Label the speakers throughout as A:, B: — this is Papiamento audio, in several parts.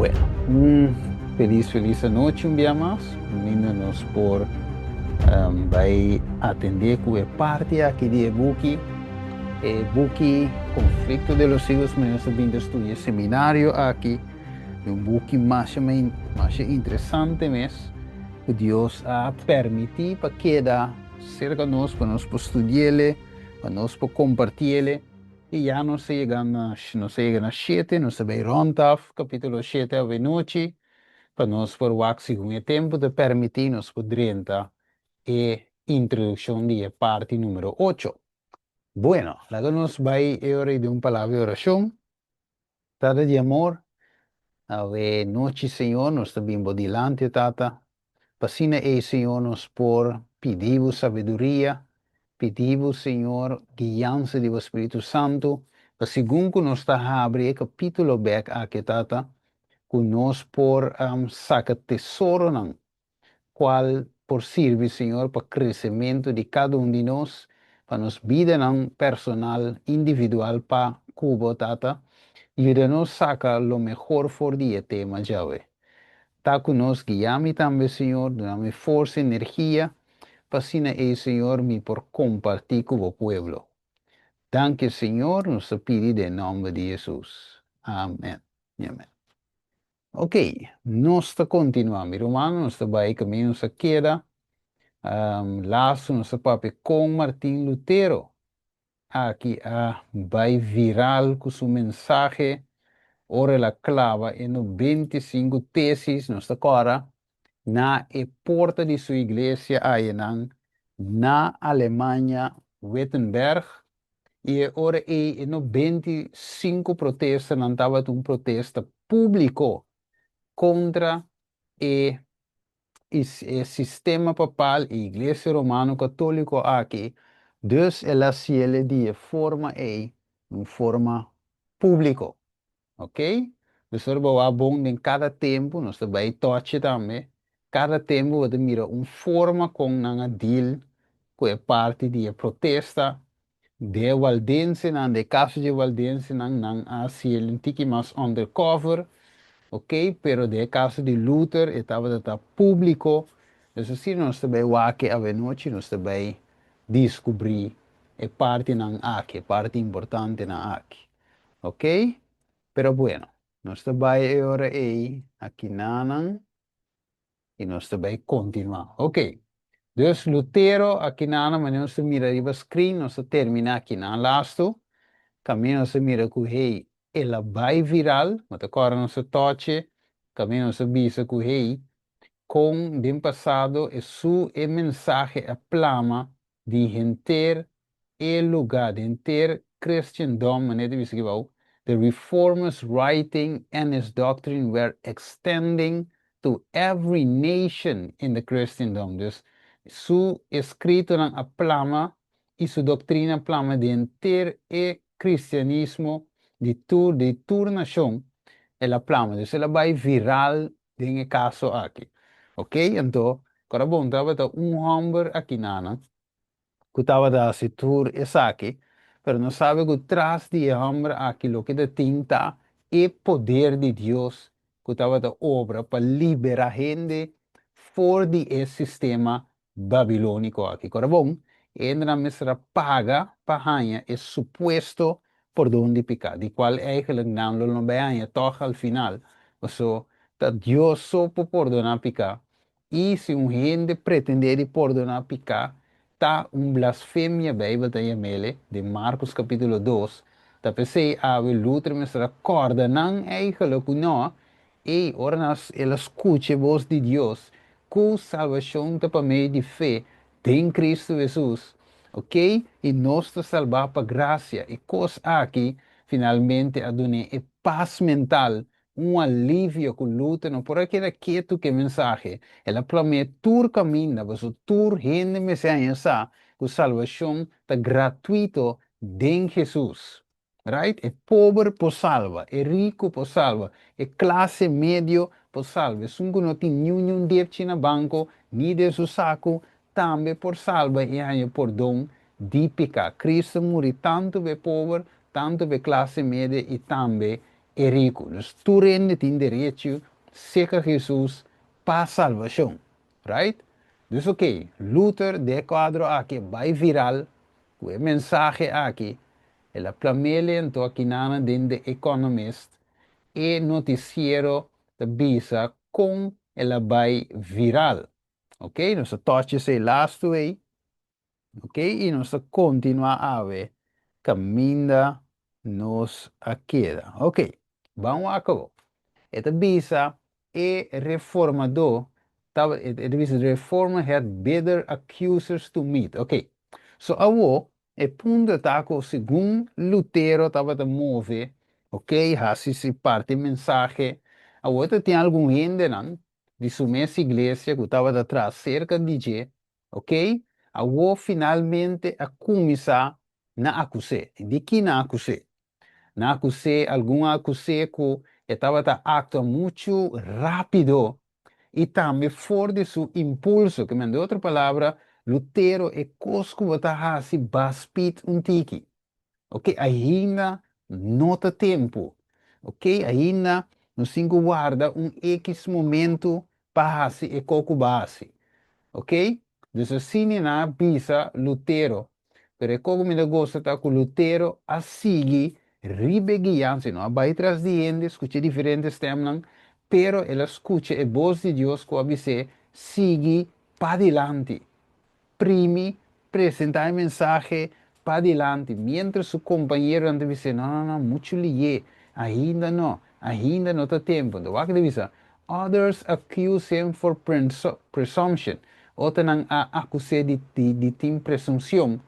A: Bueno, un felis felis anochi un bia mas, kaminda nos por bai atendé ku e parti aki di e buki, e buki Conflicto de los Siglos, manera nos a bin ta studia e seminario aki, di un buki masha masha interesante mes, ku Dios a permití pa keda serka nos, pa nos por studi'ele, pa nos por komparti'ele. I ya nos a yega na, nos a yega na shete, nos a bai rònt af kapítulo shete avenochi, pa nos por wak segun e tempu ta permití nos por drenta e introdukshon di e parti número ocho. Bueno, laga nos bai e ora ei den un palabra di orashon. Tata di amor, awe nochi Señor nos ta bin bo dilanti, Tata, pa asina ei Señor nos por pidi bo sabiduria, pidi bo Señor guiansa di bo Spiritu Santu, pa segun ku nos ta habri e kapitulo bek aki Tata, ku nos por saka tesoronan cual por sirbi, Señor, pa crecemento di cada un di nos, pa nos bidanan personal, individual pa cu Bo, Tata. Yuda nos saca lo mehor for di e tema djawe. Ta cu nos, guia mi tambe, Señor, duna mi forsa, energia, pa asina ey, Señor, mi por comparti cu Bo pueblo. Danki, Señor, nos ta pidi den nomber di Jesus. Amen y amen. Ok, nos ta kontinuá. Mi rumannan, nos ta bai kaminda nos a keda. Lastu nos a papia kon Martin Lutero aki a bai viral ku su mensahe ora el a klaba e 95 tesis, nos ta kòrda, na e porta di su iglesia ayanan na Alemania, Wittenberg. I e ora ei e 95 protestanan tabata un protesta públiko kontra e e sistema papal, e Iglesia Romano Katóliko aki, dus el a hasiel di e forma ei, un forma públiko. Ok? Dus ora bo wak bon den kada tempu, nos ta bai tochi tambe, kada tempu bo ta mira un forma kon nan a deal ku e parti di e protesta de e waldensenan, de e kaso di e waldensenan, nan a hasi el un tiki mas undercover, ok, pero den e kaso di Luther e tabata ta públiko. Dus asina nos ta bai wak awenochi, nos ta bai diskubrí e partinan aki, e parti importantenan aki. Ok, pero bueno, nos ta bai e ora ei akinanan i nos ta bai kontinuá. Ok, dus Lutero akinanan, manera nos ta mira riba screen, nos ta terminá akinan lastu, kaminda nos ta mira ku hey, el a bai viral, bo ta kòrda nos a tòch'e, kaminda nos a bisa ku hey, kon den pasado e su e mensahe a plama di henter e lugá, di henter Christendom, manera ta bisa aki bou, The Reformer's writing and his doctrine were extending to every nation in the Christendom. Dus, su eskritonan a plama i su doktrina a plama di henter e kristianismo di tur di tur nashon, el a plama. Dus el a bai viral den e kaso aki. Ok, anto, kora bon tabata un hòmber akinana ku tabata hasi tur esaki, pero nos sabe ku tras di e hòmber aki loke ta tin ta e poder di Dios ku tabata obra pa libera hende for di e sistema babilóniko aki. Kora bon, e hendenan mester a paga pa haña e supuesto pordon di piká, di kual eigenlijk nan lo no bai haña tòg al final, paso ta Dios so por pordoná piká, i si un hende pretendé di pordoná piká, ta un blasfemia, Beibel ta yam'ele, den Markos kapítulo 2, ta p'esei awe Luther mester a kòrda nan eigenlijk ku nò, Ei, ora nan el a skucha e bos di Dios, ku salbashon ta pa medio di fe den Kristu Hesus, ok, i nos ta salbá pa grasia. E kos aki finalmente a dun'é e pas mental, un alivio ku Luther no por a keda ketu ku e mensahe. El a plam'é tur kaminda, pasobra tur hende mester haña sa ku salbashon ta gratuito den Hesus. Right? E pober por salba, e riku por salba, e klase medio por salba, esun ku no tin niun niun depchi na banko ni den su saku tambe por salba i haña pordon di piká. Kristu muri tantu pa e pober, tantu pa e klase medio i tambe e riku. Dus tur hende tin derecho serka Hesus pa salbashon. Right? Dus ok, Luther den e kuadro aki a bai viral ku e mensahe aki, el a plam'é anto akinana den The Economist, e notisiero ta bisa kon el a bai viral. Ok, nos a touch esei lastu ei. Ok, i nos ta kontinuá awe kaminda nos a keda. Ok, ban wak awor. E ta bisa e reformadó tabata, e ta bisa the reformer had bitter accusers to meet. Ok, so awor e punto ta ku segun Lutero tabata move, ok, hasi si parti mensahe, awor ta tin algun hendenan di su mes iglesia ku tabata tras serka di dje, ok, awor finalmente a kuminsá na akus'é. I di ki nan akus'é? Nan akus'é, algun a akus'é ku e tabata aktua muchu rápido i tambe for di su impulso, ke men di otro palabra, Lutero, e kos ku bo ta hasi baspit un tiki. Ok, ainda no ta tempu. Ok, ainda nos tin ku warda un ekis momentu pa hasi e ko ku bo a hasi. Ok, dus asina nan a bisa Lutero. Pero e ko ku mi ta gosta ta ku Lutero a sigui riba e guiansa, e no a bai tras di hende, skucha e diferente stemnan, pero el a skucha e bos di Dios ku a bis'é, Sigui padilanti. Primi presentá e mensahe padilanti, miéntras su kompañeronan ta bis'é, No, no, no, muchu lihé, ainda no, ainda no ta tempu. Anto wak ta bisa, Others accuse him for presumption, Otronan a akus'é di di tin presunshon.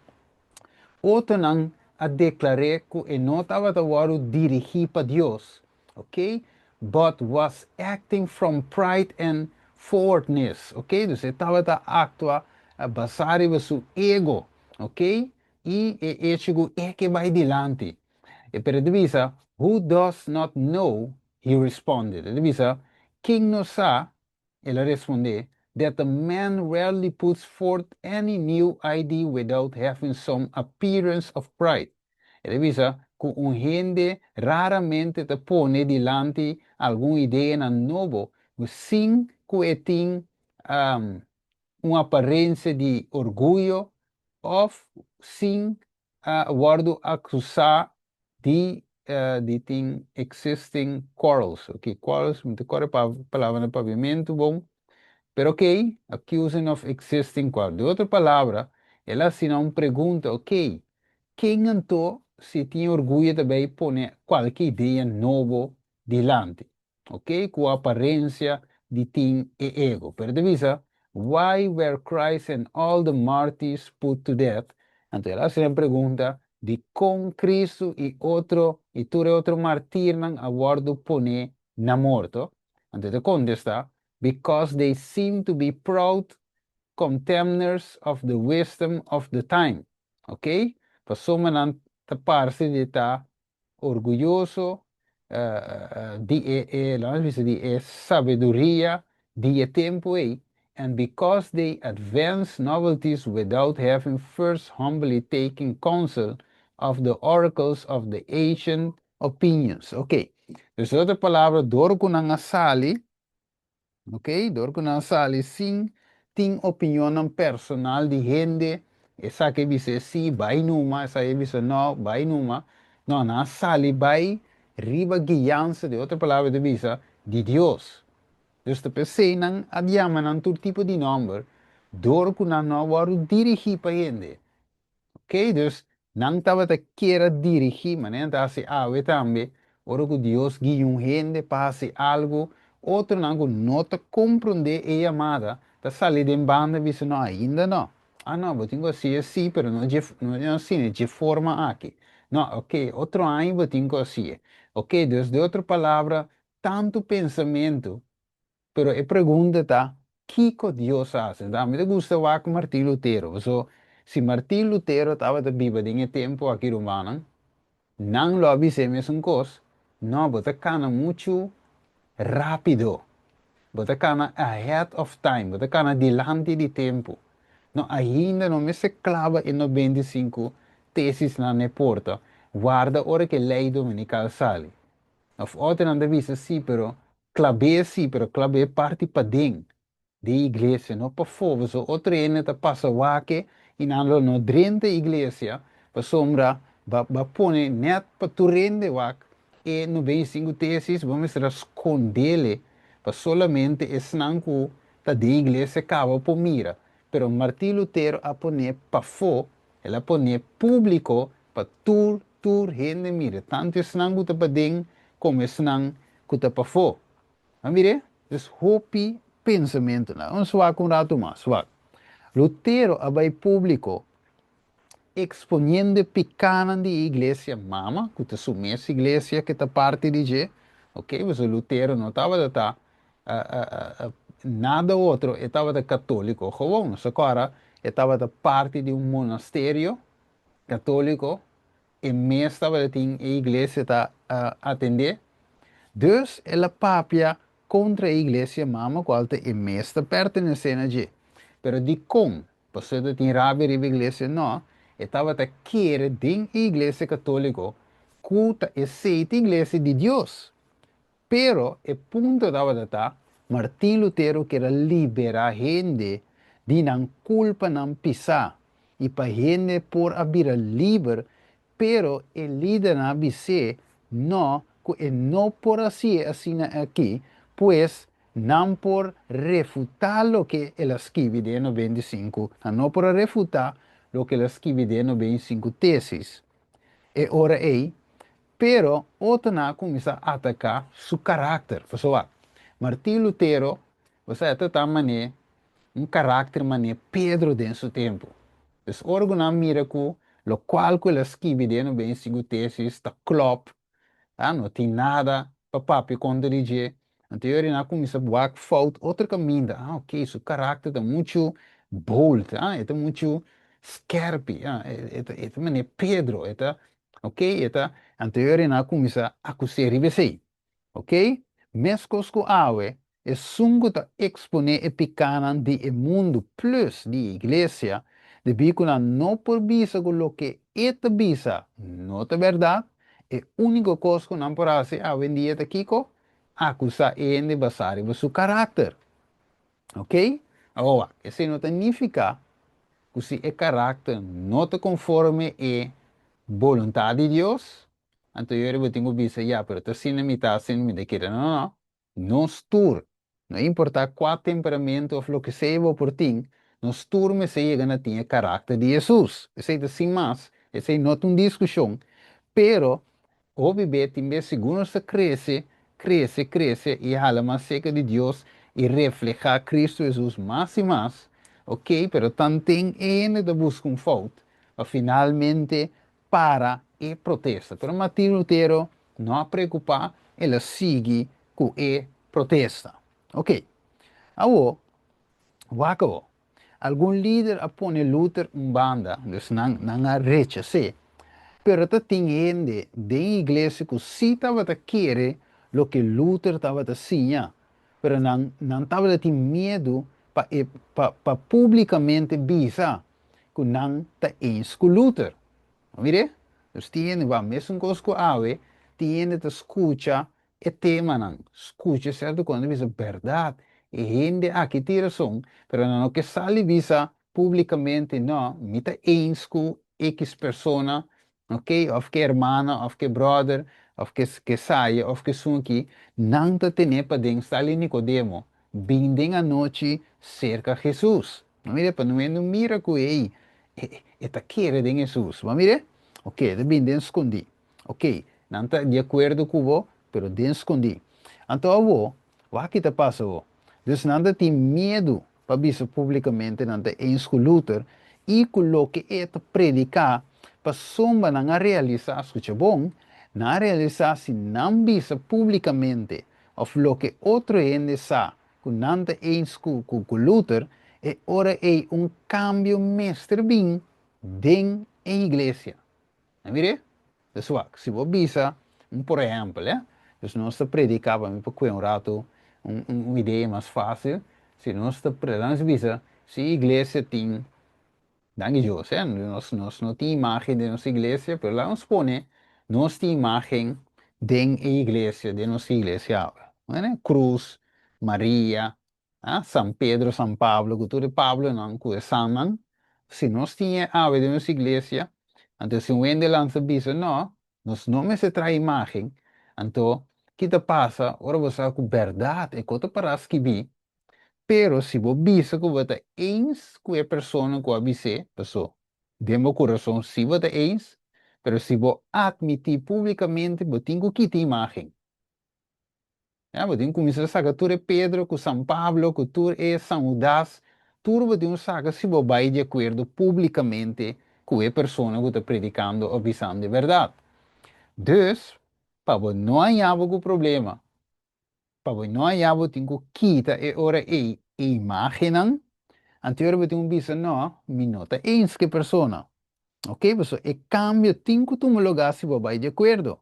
A: Otronan a deklar'é ku e no tabata wòrdu dirigí pa Dios. Ok, but was acting from pride and forwardness, ok, dus e tabata actua basá riba su ego, ok, i e hecho ku e ke bai dilanti. E pero e ta bisa, Who does not know, he responded, e ta bisa, ken no sa, El a respondé, That a man rarely puts forth any new idea without having some appearance of pride. El a bisa ku un hende raramente ta pone dilanti algun ideanan nobo sin ku e tin un aparensia di orguyo òf sin a wòrdu akusá di di tin existing quarrels. Ok, quarrels, mi ta kòrda pa palabra na papiamentu bon, pero ok, accusing of existing quarrels. Di otro palabra, el a hasi nan un pregunta, ok, ken anto si tin orguyo ta bay pone kualke idea nobo dilanti? Ok, ku aparensia di tin e ego. Pero ta bisa, Why were Christ and all the martyrs put to death? Anto el a hasi nan pregunta, Dikon Kristu i otro i tur e otro martirnan a wòrdu poné na morto? Anto e ta kontestá, Because they seem to be proud contemners of the wisdom of the time. Ok, pasobra nan ta parse di ta orguyoso di e e laat nos bisa di e sabiduria di e tempu ei, and because they advance novelties without having first humbly taken counsel of the oracles of the ancient opinions. Ok, dus otro palabra dor ku nan a sali Ok, dor ku nan sali sin tin opinionnan personal di hende, esaki a bisa si, bai numa, esaki a bisa no, bai numa. No, nan a sali bai riba guiansa, di otro palabra ta bisa, di Dios. Dus ta p'esei nan a yama nan tur tipo di nòmber, dor ku nan no a wòrdu dirigí pa hende. Ok, dus nan tabata kier a dirigí, manera nan ta hasi awe tambe, ora ku Dios guia un hende pa hasi algu, otronan ku no ta komprondé e yamada ta sali den banda i bisa, No, ainda no. Ah no, bo tin ku hasi así, pero no dje, no asina, dje forma aki. No, ok, otro aña bo tin ku hasié. Ok, dus di otro palabra, tantu pensamentu Pero e pregunta ta, Kiko Dios a hasi? Anto ami ta gusta wak Martin Lutero, paso si Martin Lutero tabata biba den e tempu aki rumannan, nan lo a bisa e mesun kos, No, bo ta kana muchu rápido, bo ta kana ahead of time, bo ta kana dilanti di tempu. No, ainda no mester klaba e 95 tesisnan na e porta, warda ora ku e lei dominikal sali. Òf otronan ta bisa sí, pero klab'é sí, pero klab'é parti paden di e iglesia, no pafó, pasobra otro hende ta pasa wak i nan lo no drenta e iglesia, pasobra bo a pone nèt pa tur hende wak e 95 tesis, bo mester a skondele pa solamente esnan ku ta den iglesia kaba por mira. Pero Martin Lutero a pon'é pafó, el a pon'é públiko pa tur tur hende mira, tantu esnan ku ta paden komo esnan ku ta pafó. A mir'é? Dus hopi pensamentunan. Nos wak un ratu mas. Wak. Lutero a bai públiko eksponiendo e pikánan di e iglesia mama, ku ta su mes iglesia ku ta parti di dje. Ok, pasobra Lutero no tabata ta nada otro, e tabata katóliko gewoon. Nos a kòrda e tabata parti di un monasterio katóliko. E mes tabata tin e iglesia ta atendé. Dus el a papia kontra e iglesia mama kual ta e mes ta pertenesé na dje. Pero dikon? Pasobra e ta tin rabia riba iglesia? No, e tabata kere den e iglesia katóliko ku ta esei ta iglesia di Dios. Pero e punto tabata ta, Martin Lutero kier a liberá hende di nan kulpanan pisá i pa hende por a bira liber, pero e lidernan a bis'é no ku e no por hasié asina aki, pues nan por refutá loke el a skibi den e 95, nan no por a refutá loke el a skibi den e 95 tesis. E ora ei, Pero otronan a kuminsá ataká su karakter. Pasobra Martin Lutero, bo sa, e ta ta man'é un karakter man'é Pedro den su tempu. Pues ora ku nan mira ku lokual ku el a skibi den 95 tesis ta klòp, ta, no tin nada pa papia kontra di dje, anto e ora nan a kuminsá wak fout otro kaminda. Ah, oke, su karakter ta muchu bold, ah, e ta muchu skèrpi, ah, e ta man'é Pedro, e ta Ok, e ta anterior i nan a kuminsá akus'é riba esei. Ok, meskos ku awe, esun ku ta eksponé e pikánan di e mundu plus di e iglesia, debí ku nan no por bisa ku loke e ta bisa no ta bèrdat, e úniko kos ku nan por hasi awendia ta kiko? Akusá e hende basá riba su karakter. Ok? Awor, esei no ta nifiká ku si e karakter no ta konforme e boluntat di Dios, anto yori bo tin ku bisa, ya, pero ta asina mi ta, asina mi ta kere. No, no, no. Nos tur, no importá kua temperamentu òf loke sea bo por tin, nos tur mester yega na tin e karakter di Hesus. Esei ta sin mas, esei no ta un diskushon. Pero Hopi be tin bes segun nos ta krese, krese, krese i hala mas serka di Dios i reflehá Kristu Hesus mas i mas, ok, pero tanten e hende ta buska un fout pa finalmente para e protesta. Pero Martin Lutero no a preokupá, el a sigui ku e protesta. Ok, awor wak awor. Algun lider a pone Luther un banda, dus nan nan a rechas'é. Pero ta tin hende den iglesia ku sí tabata kere loke Luther tabata siña, pero nan nan tabata tin miedu pa e pa pa públikamente bisa ku nan ta eens ku Luther. Bo mir'é? Dus tin hende, wak, mesun kos ku awe, tin hende ta skucha E temanan, skucha sèrto ku nan ta bisa bèrdat, e hende aki tin rason, pero nan no ke sali bisa públikamente, no, mi ta eens ku ekis persona, ok, òf ke hermana, òf ke bròder, òf ke ke saya, òf ke esun aki, nan ta ten'é paden sali Nikodemo, bin den anochi serka Hesus. Bo mira, pa no hende mira ku ei, e ta kere den Hesus. Bo mira? Ok, e ta bin den skondí. Ok, nan ta di akuerdo ku bo, pero den skondí. Anto awor, wak ki ta pasa awor? Dus nan ta tin miedu pa bisa públikamente nan ta eens ku Luther i ku loke e ta prediká, pasobra nan a realisá, skucha bon, nan a realisá si nan bisa públikamente òf loke otro hende sa ku nan ta eens ku ku Luther, e ora ei un kambio mester bin den e iglesia. A mir'é? Dus wak, si bo bisa un por ehèmpel, eh, dus nos ta prediká, pa mi por kue un ratu un un idea mas fásil, si nos ta pre, laga nos bisa, si iglesia tin, danki Dios, eh, nos nos no tin imágen den nos iglesia, pero laga nos pone nos tin imágen den e iglesia, den nos iglesia awe. Bueno, Cruz, Maria, ah, San Pedro, San Pablo, ku tur e Pablonan ku e Sannan, si nos tin e awe den nos iglesia, anto si un hende lansa bisa, no, nos no mester traha imágen, anto ki ta pasa ora bo sa ku bèrdat e ko ta pará skibí, pero si bo bisa ku bo ta eens ku e persona ku a bis'é, paso den bo kurason si bo ta eens, pero si bo atmití públikamente bo tin ku kita imágen. Ya, bo tin ku kuminsá saka tur e Pedro ku San Pablo ku tur e San Hudas, tur bo tin ku saka si bo bai di akuerdo públikamente ku e persona ku ta predikando òf bisando e bèrdat. Dus, pa bo no haña bo ku problema, pa bo no haña bo tin ku kita e ora ei e imágennan, anto e ora bo tin ku bisa, No, mi no ta eens ku e persona. Oke, pasobra e kambio tin ku tuma lugá si bo bai di akuerdo.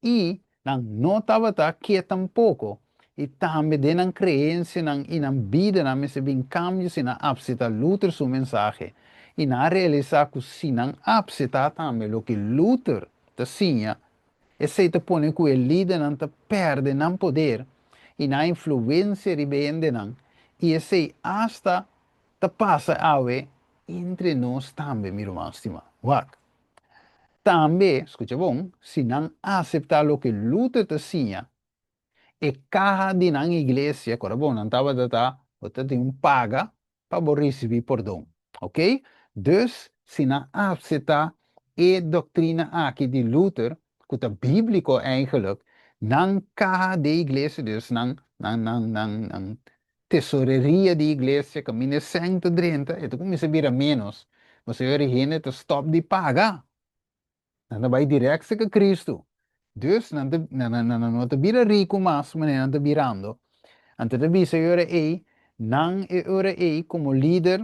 A: I nan no tabata ke tampoko, i tambe den nan kreensianan i nan bidanan mester bin kambio si nan apseptá Luther su mensahe. I nan a realisá ku si nan apseptá tambe loke Luther ta siña, esei ta pone ku e lidernan ta pèrdè nan poder i nan influensia riba e hendenan, i esei asta ta pasa awe entre nos tambe, mi ruman stimá. Wak. Tambe, skucha bon, si nan aseptá loke Luther ta siña, e kaha di nan iglesia, kora bon, nan tabata ta, bo ta tin un paga pa bo risibí pordon. Oké? Dus, si nan aseptá e doktrina aki di Luther, ku ta bíbliko eigenlijk, nan kaha di iglesia, dus nan, nan, nan, nan, nan tesoreria di iglesia kaminda e sèn ta drenta e ta kuminsá bira ménos, pasobra e hende ta stòp di paga. Nan ta bai dirèkt serka Kristu. Dus nan ta nan nan no ta bira riku mas manera nan ta birando. Anto ta bisa e ora ei, nan e ora ei komo lider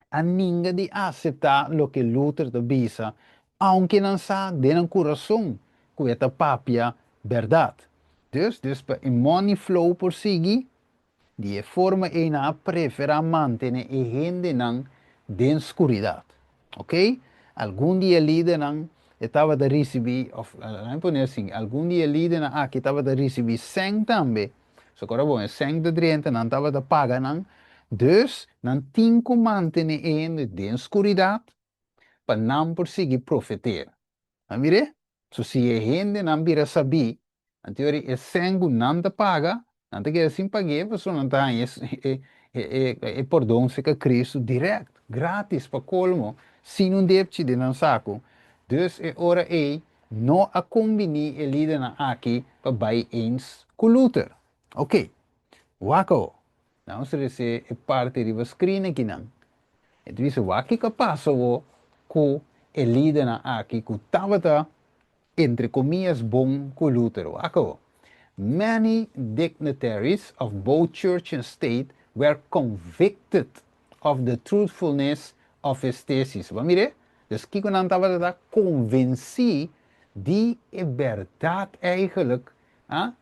A: a ninga di aseptá loke Luther ta bisa, aunke nan sa den nan kurason ku e ta papia bèrdat. Dus, dus pa e money flow por sigui, di e forma ei nan a preferá mantené e hendenan den skuridat. Oké? Algun di e lidernan e tabata risibí, òf laga mi pone asin, algun di e lidernan aki tabata risibí sèn tambe. So kora bon, e sèn ta drenta, nan tabata paga nan. Dus, nan tin ku mantené e hende den skuridat pa nan por sigui profeter. A mir'é? So si e hendenan bira sabí, anto yori e sèn ku nan ta paga, nan ta keda sin pag'é pasobra nan ta haña e pordon serka Kristu dirèkt, grátis pa kolmo, sin un depchi den nan saku. Dus e ora ei No a kombiní e lidernan aki pa bai eens ku Luther. Oké, wak awo. Nan nos rese e parti riba screen akinan. E ta bisa wak kiko a pasa awo ku e lidernan aki ku tabata entre komias bon ku Luther. Wak awo. Many dignitaries of both church and state were convicted of the truthfulness of his thesis. Bo a mir'é? Dus kiko nan tabata ta konvensí di e bèrdat eigenlijk a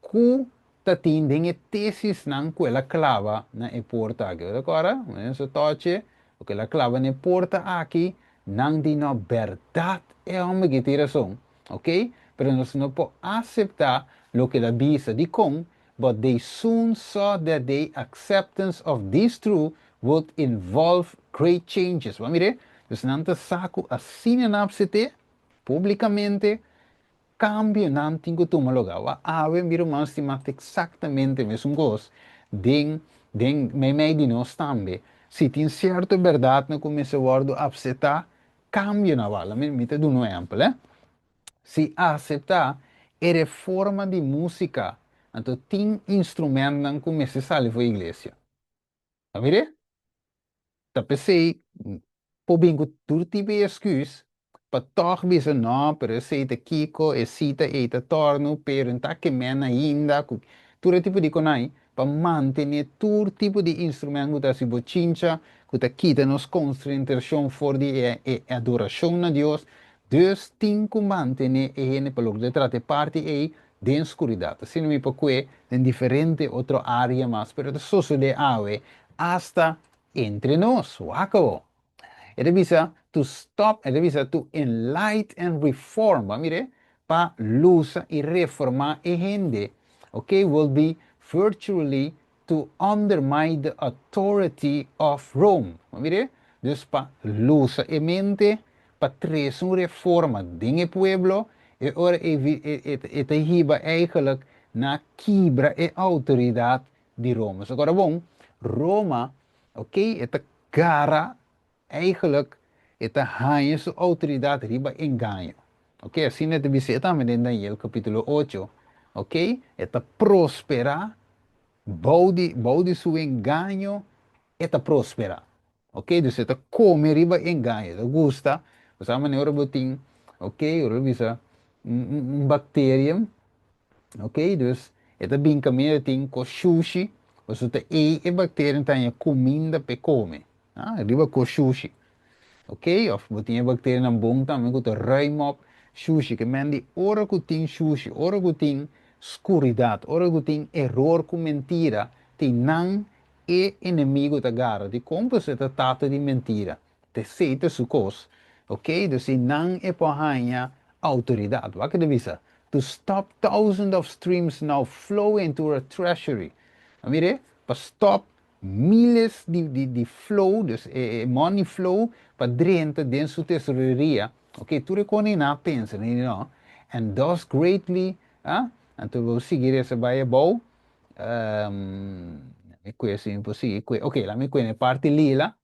A: ku ta tin den e tesisnan ku el a klaba na e porta aki. Bo ta kòrda? Manera nos a tòche, ku el a klaba na e porta aki, nan di no bèrdat e hòmber aki tin rason. Oké? Pero nos no por aseptá loke el a bisa. Dikon? But they soon saw that they acceptance of this truth would involve great changes. Bo a mir'é? Dus nan ta sa ku asina nan apsept'é públikamente, kambionan tin ku tuma lugá. Wak awe mi ruman stimá ta eksaktamente mesun kos den den meimei di nos tambe. Si tin sierto bèrdatnan ku mester wòrdu apseptá, kambionan wak. Laat mi ta duna un ehèmpel, eh. Si aseptá e reforma di músika, anto tin instrumentnan ku mester sali for iglesia. Ta mir'é? Ta p'esei por bin ku tur tipo di esküs pa tòg bisa nò, pero esei ta kiko, e sita ei ta tòrnu, pero N ta kemen ainda, ku tur e tipo di konai pa mantené tur tipo di instrument ku ta hasi bochincha, ku ta kita nos konsentrashon for di e adorashon na Dios. Dios tin ku mantené e hende pa loke ta trata e parti ei den skuridat. Asina mi por kue den diferente otro área mas, pero ta sosodé awe asta entre nos. Wak awo. E ta bisa to stop, e ta bisa to enlight and reform. Bo a mir'é? pa lusa i reformá e hende, ok, will be virtually to undermine the authority of Rome. Mire, dus pa lusa e mente, pa trese un reforma den e pueblo, e ora e ta hiba eigenlijk na kibra e outoridat di Roma. So awor bon, Roma, ok, e ta gara eigenlijk e ta haña su outoridat riba engaño. Ok, asina ta bisa tambe den Daniel kapítulo 8. Ok, e ta prosperá bou di su engaño, e ta prosperá. Ok, dus e ta kome riba engaño, e ta gusta, bo manera bo tin, ok, ora bisa un bakteria, ok, dus e ta bin kaminda tin kos shushi, pasobra ta ei e bakteria ta haña kuminda pa e kome, ah, riba kos shushi. Ok, òf bo tin e bakterianan bon tambe ku ta ruim op shushi, ke men di ora ku tin shushi, ora ku tin skuridat, ora ku tin eror ku mentira, tin nan e enemigu ta gara. Dikon? Pasobra e ta tata di mentira. Ta esei ta su kos. Ok, dus si nan e por haña outoridat. Wak e ta bisa, To stop thousands of streams now flow into her treasury. A mire, pa stop miles di flow, dus e money flow, pa drenta den su tesoreria. Ok, tur e kos nan a pensa, no? And thus greatly, ah, anto bo sigui esa bai abou, mi kue si mi sigui kue, ok, la mi kue parti lila,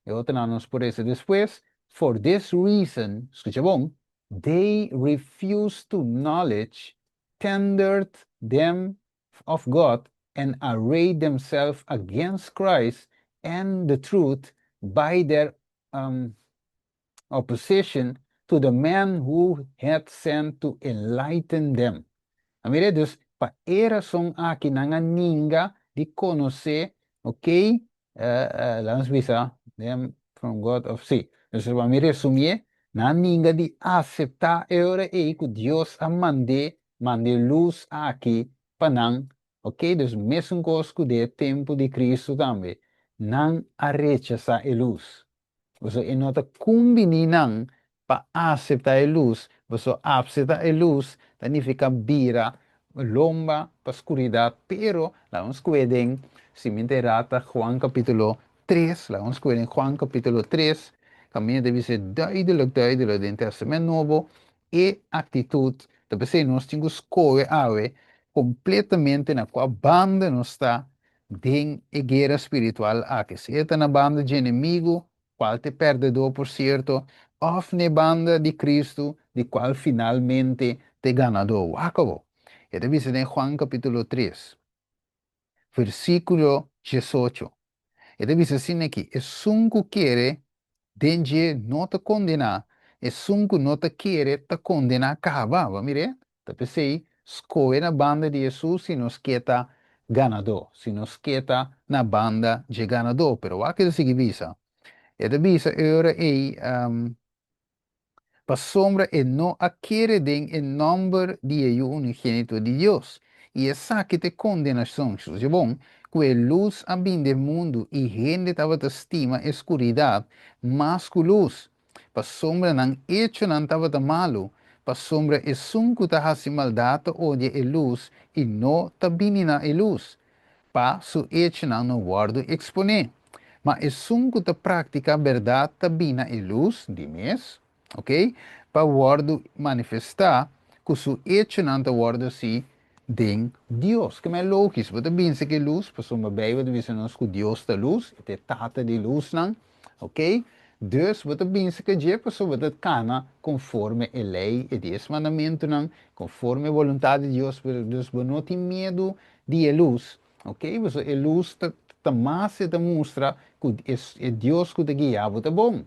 A: e otro nan nos por ese despues. For this reason, skucha bon, they refuse to knowledge tendered them of God and arrayed themselves against Christ and the truth by their opposition to the man who had sent to enlighten them. A mira, dus pa e rason aki nan a ninga di konosé, ok, laga nos bisa, them from God of sí. Dus pa mi resumí, nan a ninga di aseptá e ora ei ku Dios a manda e lus aki pa nan, ok, dus mesun kos ku den tempu di Kristu tambe, nan a rechasá e lus. Pasobra e no ta kumbiní nan pa aseptá e lus, pasobra aseptá e lus ta nifiká bira lomba pa skuridat, pero laga nos kue den, si mi ta erá ta Juan kapítulo 3, laga nos kue den Juan kapítulo 3, kaminda ta bisa duidelijk duidelijk den Tèstamènt Nobo e aktitut, ta p'esei nos tin ku skohe awe kompletamente na kua banda nos ta den e guera spiritual aki, sea ta na banda dje enemigu, kual ta e pèrdedó por sierto, òf na e banda di Kristu, di kual finalmente ta e ganadó. Wak awor, e ta bisa den Juan kapítulo 3, versíkulo 18, e ta bisa asina aki, Esun ku kere den dje no ta kondená, esun ku no ta kere ta kondená kaba. Bo mir'é? Ta p'esei, skohe na banda di Hesus si nos ke ta ganadó, si nos ke ta na banda dje ganadó. Pero wak e ta sigui bisa. E ta bisa e ora ei, Pasobra e no a kere den e nòmber di e Yu unigénito di Dios. I esaki ta e kondenashon, Skucha bon, ku e lus a bin den mundu i hende tabata stima e skuridat mas ku lus, pasobra nan echonan tabata malu, pasobra esun ku ta hasi maldat ta odia e lus i no ta bini na e lus, pa su echonan no wòrdu eksponé. Ma esun ku ta praktiká bèrdat ta bini na e lus, di mes, ok, pa wòrdu manifestá ku su echonan ta wòrdu hasí den Dios. Keme lógis, bo ta binse ku e lus, pasobra Beibel ta bisa nos ku Dios ta lus, e ta e Tata di lusnan, ok. Dus bo ta binse ku dje pasobra bo ta kana konforme e lei, e dies mandamentunan, konforme e boluntat di Dios, dus bo no tin miedu di e lus, ok. Pasobra e lus ta ta mas e ta mustra ku e Dios ku ta guia bo ta bon.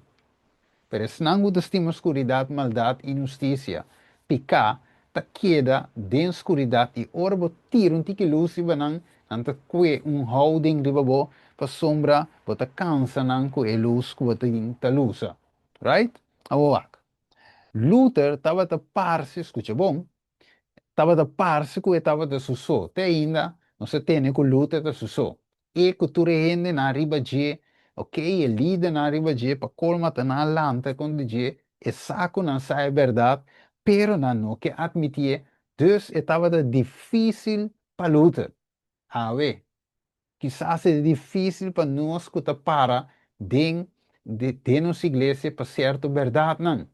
A: Pero esnan ku ta stima skuridat, maldat, inhustisia, piká, ta keda den skuridat i ora bo tira un tiki lus riba nan, nan ta kue un houding riba bo pasobra bo ta kansa nan ku e lus ku bo tin ta lusa. Right? Awor wak. Luther tabata parse, skucha bon, tabata parse ku e tabata su so. Te ainda nos a tene ku Luther ta su so. E ku tur e hendenan riba dje, ok, e lidernan riba dje, pa kolma ta nan a lanta kontra dje, e sa ku nan sa e bèrdat. Pero nan no ke atmitié, dus e tabata difísil pa Luther. Awe, kisas e ta difísil pa nos ku ta para den den nos iglesia pa sierto bèrdatnan.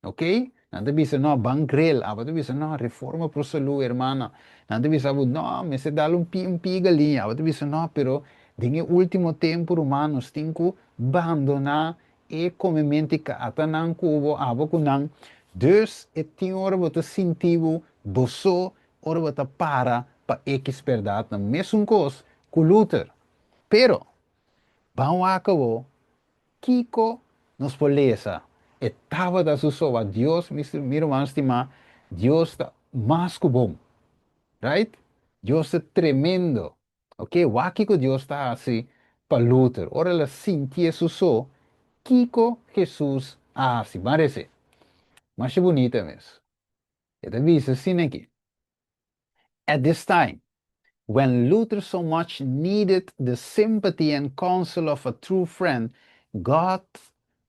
A: Ok? Nan ta bisa, No, ban grill. Abo ta bisa, No, reforma pro salú, hermana. Nan ta bisa abo, No, mester dal un pi un pia galiña. Abo ta bisa, No, pero den e último tempu, ruman, nos tin ku bandoná e komementu i ata nan ku bo, abo ku nan. Dus, e tin ora bo ta sinti bo bo so ora bo ta para pa ekis bèrdatnan. Mesun kos ku Luther. Pero, ban wak abo Kiko nos por lesa? E tabata su soba. Dios, mi ruman stimá, Dios ta mas ku bon. Right? Dios ta tremendo. Ok, wak kiko Dios ta hasi pa Luther. Ora el a sintié su so, kiko Hesus a hasi? Ban res'é. Masha bunita mes. E ta bisa asina aki. At this time, when Luther so much needed the sympathy and counsel of a true friend, God,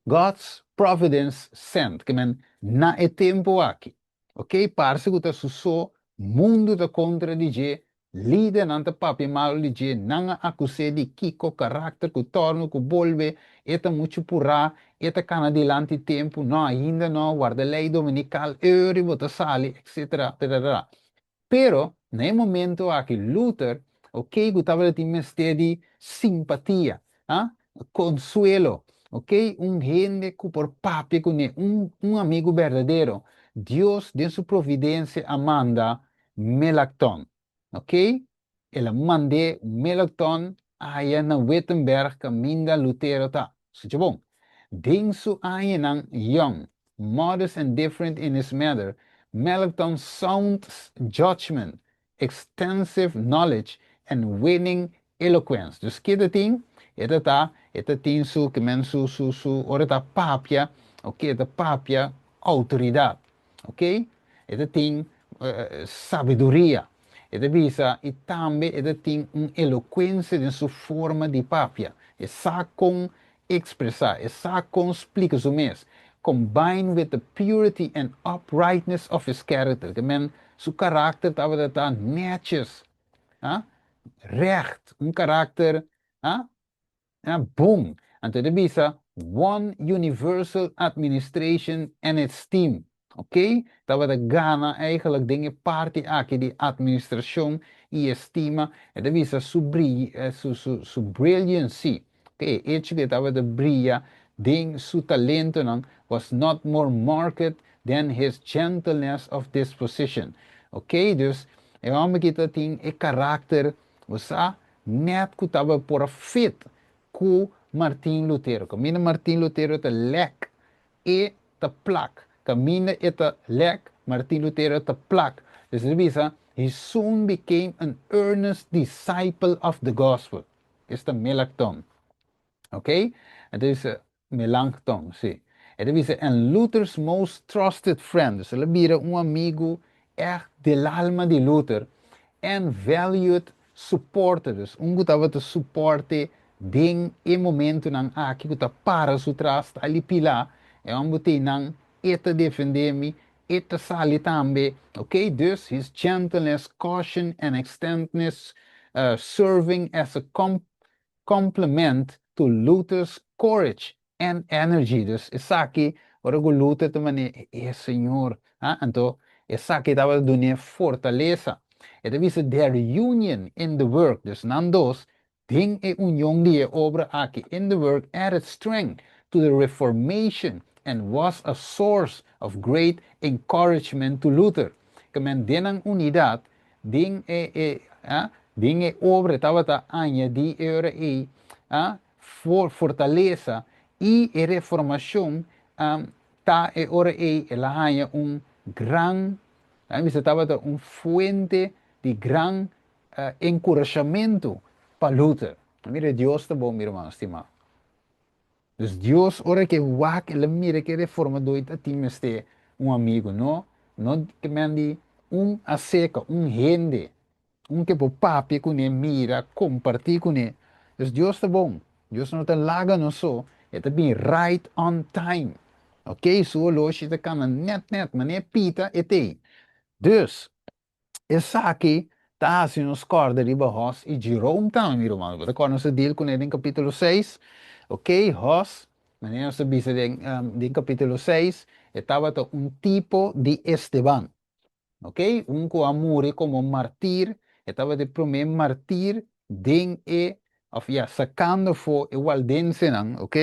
A: God's providence sent. Ke men, na e tempu aki. Ok, parse ku ta su so, mundu ta kontra di dje, lidernan ta papia malu di dje, nan a akus'é di kiko, karakter ku tòrnu, ku bolbe, e ta muchu purá, e ta kana dilanti tempu, no, ainda no, warda lei dominikal, euri bo ta sali, etsetera, tetatata. Pero, na e momento aki, Luther, ok, ku tabata tin mester di simpatia, ah, konsuelo, ok, un hende ku por papia kuné, un un amigu berdadero, Dios den su providensia a manda Melanchthon, ok, el a mand'é Melanchthon aya na Wittenberg kaminda Lutero ta. Skucha bon. Den su añanan yòn, modest and different in his manner, Melanchthon's sound judgment, extensive knowledge and winning eloquence. Dus ke ta tin? E ta ta, e ta tin su, ke men su, su, su, ora e ta papia, ok, e ta papia outoridat, ok? E ta tin sabiduria. E ta bisa, i tambe e ta tin un elokuensia den su forma di papia. E sa kon ekspresá, e sa kon splika su mes. Combined with the purity and uprightness of his character, ke men su karakter tabata ta nètjes, ha, règt, un karakter, ha, ha, bon. Anto e ta bisa, won universal administration and esteem. Ok, tabata gana eigenlijk den e parti aki di administracion y estima, e ta bisa su bri su su su brilliancy, ok, e hecho cu e tabata bria den su talentonan was not more marked than his gentleness of disposition. Ok, dus e homber aki ta tin e karakter, bo sa, net cu tabata por a fit cu Martin Lutero. Caminda Martin Lutero ta lek E ta plak. Kaminda e ta lek, Martin Lutero ta plak. Dus e ta bisa, He soon became an earnest disciple of the gospel. Esta Melakton. Ok? E ta bisa, Melanchthon, si. E ta bisa, and Luther's most trusted friend. Dus el a bira un amigu ègt del alma di Luther. And valued supporter. Dus un ku tabata suporte den e momentunan aki ku ta para su tras, ta ali pila, e hòmber t'ei nan, e ta defendé mi, e ta sali tambe, ok, dus his gentleness, caution and extentness serving as a complement to Luther's courage and energy. Dus esaki, ora ku Luther ta manera, e Señor, ha, anto esaki tabata dun'é fortalesa. E ta bisa their union in the work, dus nan dos Den e union di e obra aki, in the work added strength to the Reformation and was a source of great encouragement to Luther. Ke men den nan unidat den e e a den e obra tabata añadí e ora ei a for fortalesa i e Reformacion a ta e ora ei el a haña un gran, a bisa tabata un fuente di gran enkurashamentu pa Luther. Mira, Dios ta bon, mi ruman stimá. Dus Dios, ora ke wak, el a mira ke reformadó i ta tin mester un amigu. No, no ke men di un aseka, un hende, un ke por papia kuné, mira, kompartí kuné. Dus Dios ta bon. Dios no ta laga nos so, e ta bin right on time. Ok, su oloshi ta kana nèt nèt, manera pita e t'ei. Dus, esaki ta hasi nos kòrda riba Hòs i Jerome tambe, mi ruman. Bo ta kòrda nos a deal kuné den kapítulo seis? Ok, Hòs, manera nos a bisa den den kapítulo seis, e tabata un tipo di Esteban. Ok, un ku a muri komo martir, e tabata e promé martir den e, òf ya, sakando afó e waldensenan, ok,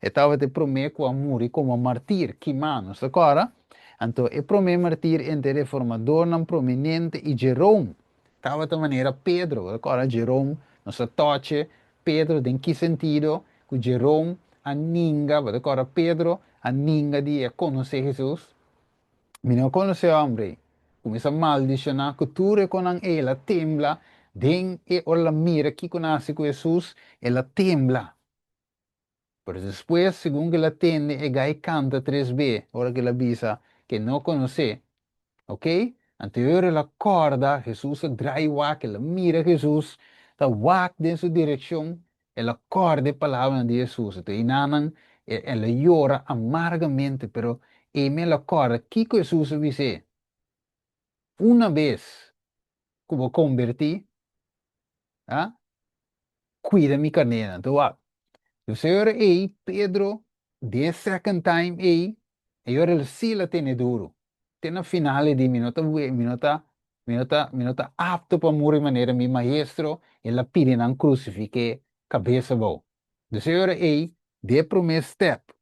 A: e tabata e promé ku a muri komo martir, kimá, nos ta kòrda? Anto e promé martir entre e reformadornan prominente i Jerome tabata manera Pedro, bo ta kòrda Jerome, nos a tòche Pedro den ki sentido ku Jerome a ninga, bo ta kòrda Pedro a ninga di e konosé Hesus? Mi no konosé hombre ei. Kuminsá maldishoná ku tur e konan ei. El a tembla den e ora el a mira kiko nan hasi ku Hesus, el a tembla. Pero despues, segun ku el a tende e gai kanta tres be, ora ku el a bisa ku e no konosé, oke, anto e ora el a kòrda, Hesus a drai wak, el a mira Hesus ta wak den su direkshon, El a kòrda e palabranan di Hesus. Anto einanan el a yora amargamente, pero emi el a kòrda kiko Hesus a bis'é, Una bes ku bo kombertí, a kuida mi karnénan. Anto wak, dus e ora ei Pedro, den e second time ei, e ora el sí el a tene duru. Te na final e di, Mi no ta mi no ta Mi no ta, mi no ta apto pa muri manera mi maestro, el a pidi nan krusifik'é kabes abou. Dus e ora ei, di e promé stèp,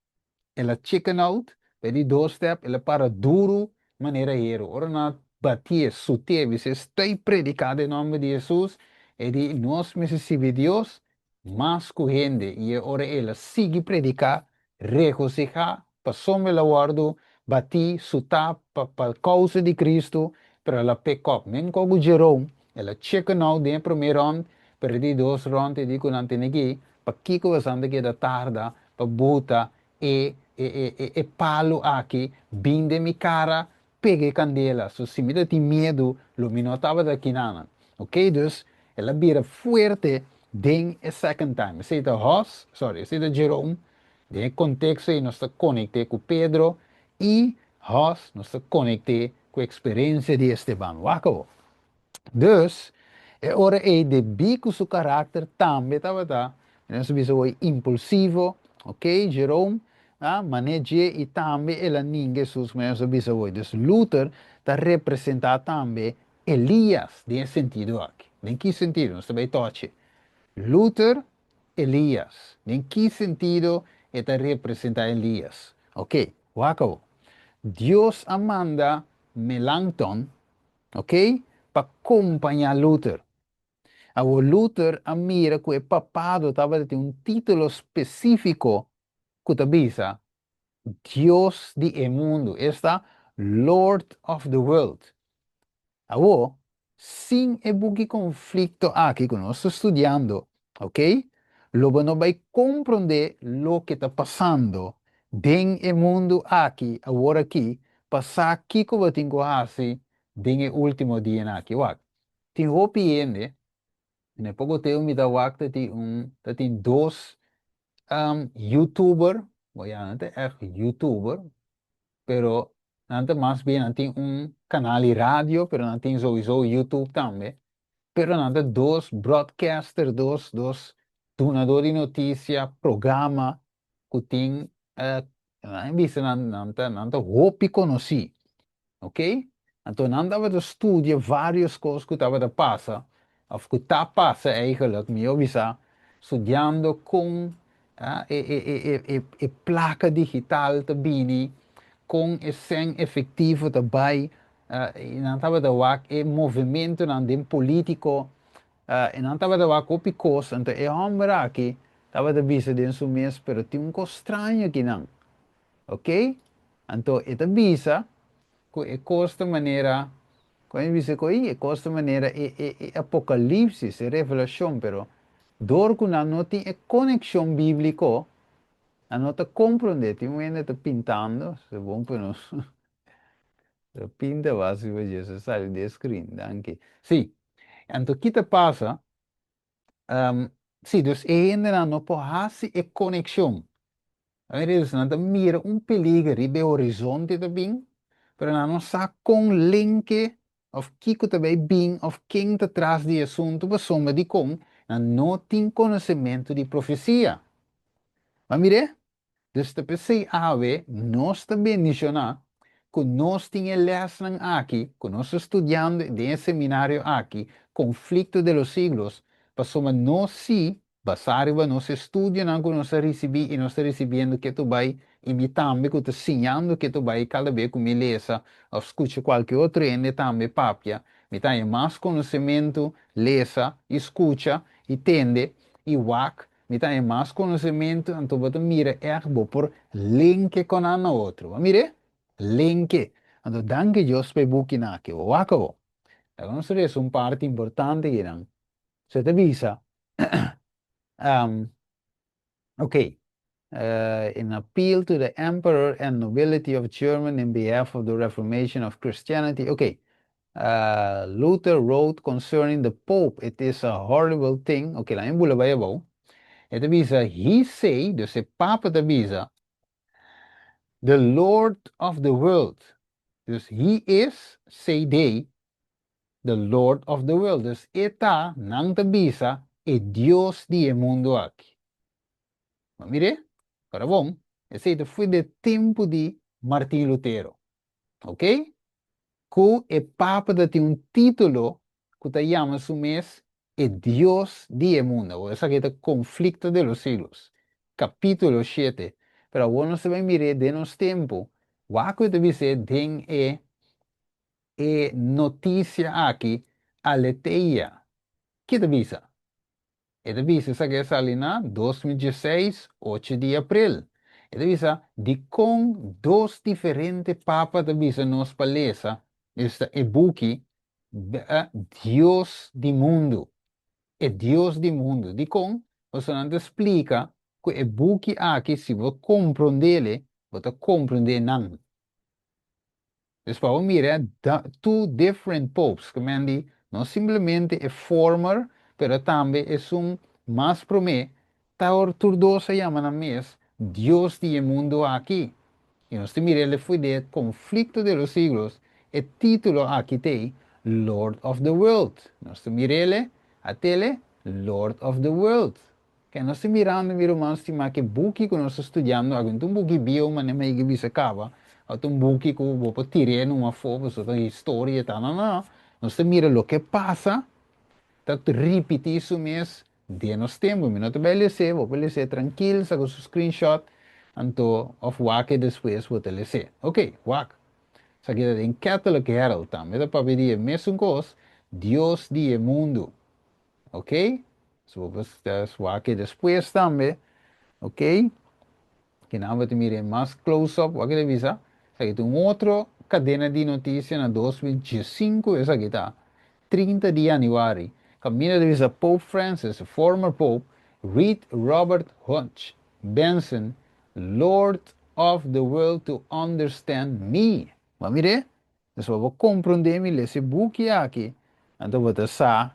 A: el a chicken out, pa e di dos stèp, el a para duru manera heru. Ora nan a batié, sutié, bis'é, Stoi prediká den nòmber di Hesus, e di, Nos mester sirbi Dios mas ku hende. I e ora ei el a sigui prediká, regosihá Pasobra el a wòrdu batí, sutá pa pa kousa di Kristu, pero el a pick up. Men kò ku Jerome, el a chicken out den e promé rònt, pero e di dos rònt e di ku nan tene ki, pakiko boso ta keda tarda pa buta e e e e e palu aki bin den mi kara, pega e kandela? So si mi ta tin miedu, lo mi no tabata aki nanan. Ok, dus el a bira fuerte den e second time. Esei ta Hos, sorry, esei ta Jerome. Den e konteksto ei nos ta konekt'é ku Pedro i Hos, nos ta konekt'é ku eksperensia di Esteban. Wak awor. Dus, e ora ei debí ku su karakter tambe tabata, nos ta bisa awor, impulsivo, ok, Jerome a man'é dje i tambe el a ninga Hesus, manera nos ta bisa awor. Dus Luther ta representá tambe Elias den e sentido aki. Den ki sentido? Nos ta bai tòchi. Luther Elias. Den ki sentido e ta representa Elias? Ok, wak awor. Dios a manda Melanchthon, ok, pa kompañá Luther. Awor Luther a mira ku e papado tabata tin un título spesífiko ku ta bisa, Dios di e mundu, esta, Lord of the World. Awor, sin e buki Konflikto aki ku nos ta studiando, ok, lo bo no bai komprondé loke ta pasando den e mundu aki awor aki pa sa kiko bo tin ku hasi den e último dianan aki. Wak, tin hopi hende, na e poko tempu mi ta wak ta tin un, ta tin dos youtuber, bo ya nan ta ègt youtuber, pero nan ta mas bien nan tin un kanal di radio pero nan tin souiso youtube tambe pero nan ta dos broadcaster dos dos dunador di noticia programa ku tin nan bisa nan nan ta nan ta hopi konosí Ok? Anto nan tabata studia varios kos ku tabata pasa, òf ku ta pasa eigenlijk, mihó bisa, studiando kon e e e e e e plaka digital ta bini, kon e sèn efektivo ta bai, i nan tabata wak e movementonan den polítiko, i nan tabata wak hopi kos, anto e hòmber aki tabata bisa den su mes, pero tin un kos straño akinan. Ok? Anto e ta bisa ku e kos ta manera, kon e bisa ku ei? E kos ta manera e e e Apokalipsis, e revelashon, pero dor ku nan no tin e konekshon bíbliko, nan no ta komprondé. Tin un hende ta pintando, ta bon pa nos ta pinta bas riba dje, sa sali den e screen, danki. Sí, anto ki ta pasa? Sí, dus e hendenan no por hasi e konekshon. Mira, nan ta mira un peliger riba e horizonte ta bin, pero nan no sa kon link e òf kiko ta bai bin òf ken ta tras di e asuntu pasobra dikon nan no tin konosementu di profesia. Bo a mir'é? Dus ta p'esei awe nos ta bendishoná ku nos tin e lèsnan aki ku nos ta studiando den e seminario aki, Conflicto de los Siglos, pasobra nos sí, basá riba nos estudionan ku nos a risibí i nos ta risibiendo ketu bai, i mi tambe ku ta siñando ketu bai kada be ku mi lesa òf skucha kualke otro hende tambe papia, mi ta haña mas konosementu lesa i skucha i tende i wak. Mi ta haña mas konosementu, anto bo ta mira ègt bo por lenke kon nan na otro. Bo a mir'é? Lenke. Anto danki Dios pa e bukinan aki. Bo wak awor. Laga nos resa un parti importante kinan. So e ta bisa, Ok, in appeal to the emperor and nobility of Germany in behalf of the reformation of Christianity. Ok, Luther wrote concerning the Pope, it is a horrible thing. Ok, laat mi bula bai abou. E ta bisa, he say, dus e Papa ta bisa, the Lord of the world. Dus he is, say they, the Lord of the world. Dus e ta, nan ta bisa, e Dios di e mundu aki. Ma mir'é, ora bon, esei ta fui de tempu di Martin Lutero. Ok? Ku e Papa ta tin un título ku ta yama su mes e Dios di e mundu. Awor esaki ta Conflicto de los Siglos, kapítulo shete. Pero awor nos ta bai mir'é den nos tempu. Wak ku e ta bis'é den e e notisia aki, Aletheia. Ki ta bisa? E ta bisa esaki a sali na 2016, ocho di april. E ta bisa, Dikon dos diferente papa ta bisa nos pa lesa esta e buki Dios di Mundu? E Dios di Mundu. Dikon? Pasobra nan ta splika ku e buki aki si bo komprondele, bo ta komprondé nan. Dus pa bo mira two different popes, ke men di no simplemente e former pero tambe esun mas prome, ta or tur dos a yama nan mes Dios di e mundo aki. Y nos ta mira el fui de Conflicto de los Siglos, e titulo aki t'ey Lord of the World. Nos ta mir'ele atele Lord of the World. Ke nos ta mirando, mi ruman stimá, ke buki ku nos ta studiando aki no ta un buki bieu manera mi a yega bisa kaba, òf ta un buki ku bo por tir'é numa afó pasobra ta historia ta. No, no, nos ta mira loke pasa ta ripití su mes den nos tempu. Mi no ta bai les'é, bo por les'é trankil, saka su screenshot, anto òf wak e despues bo ta les'é. Oke, wak. Esaki ta den Catholic Herald tambe ta papia di e mesun kos, Dios di e mundu. Ok, so bo por wak e despues tambe. Ok, kinan bo ta mira e mas close up, wak e ta bisa. Esaki ta un otro cadena di noticia na 2015, esaki ta 30 di januari. Caminda ta bisa Pope Francis, former Pope, read Robert Hutch Benson, Lord of the world to understand me. Bo a mir'é? Dus pa bo komprondé mi lesa e buki aki, anto bo ta sa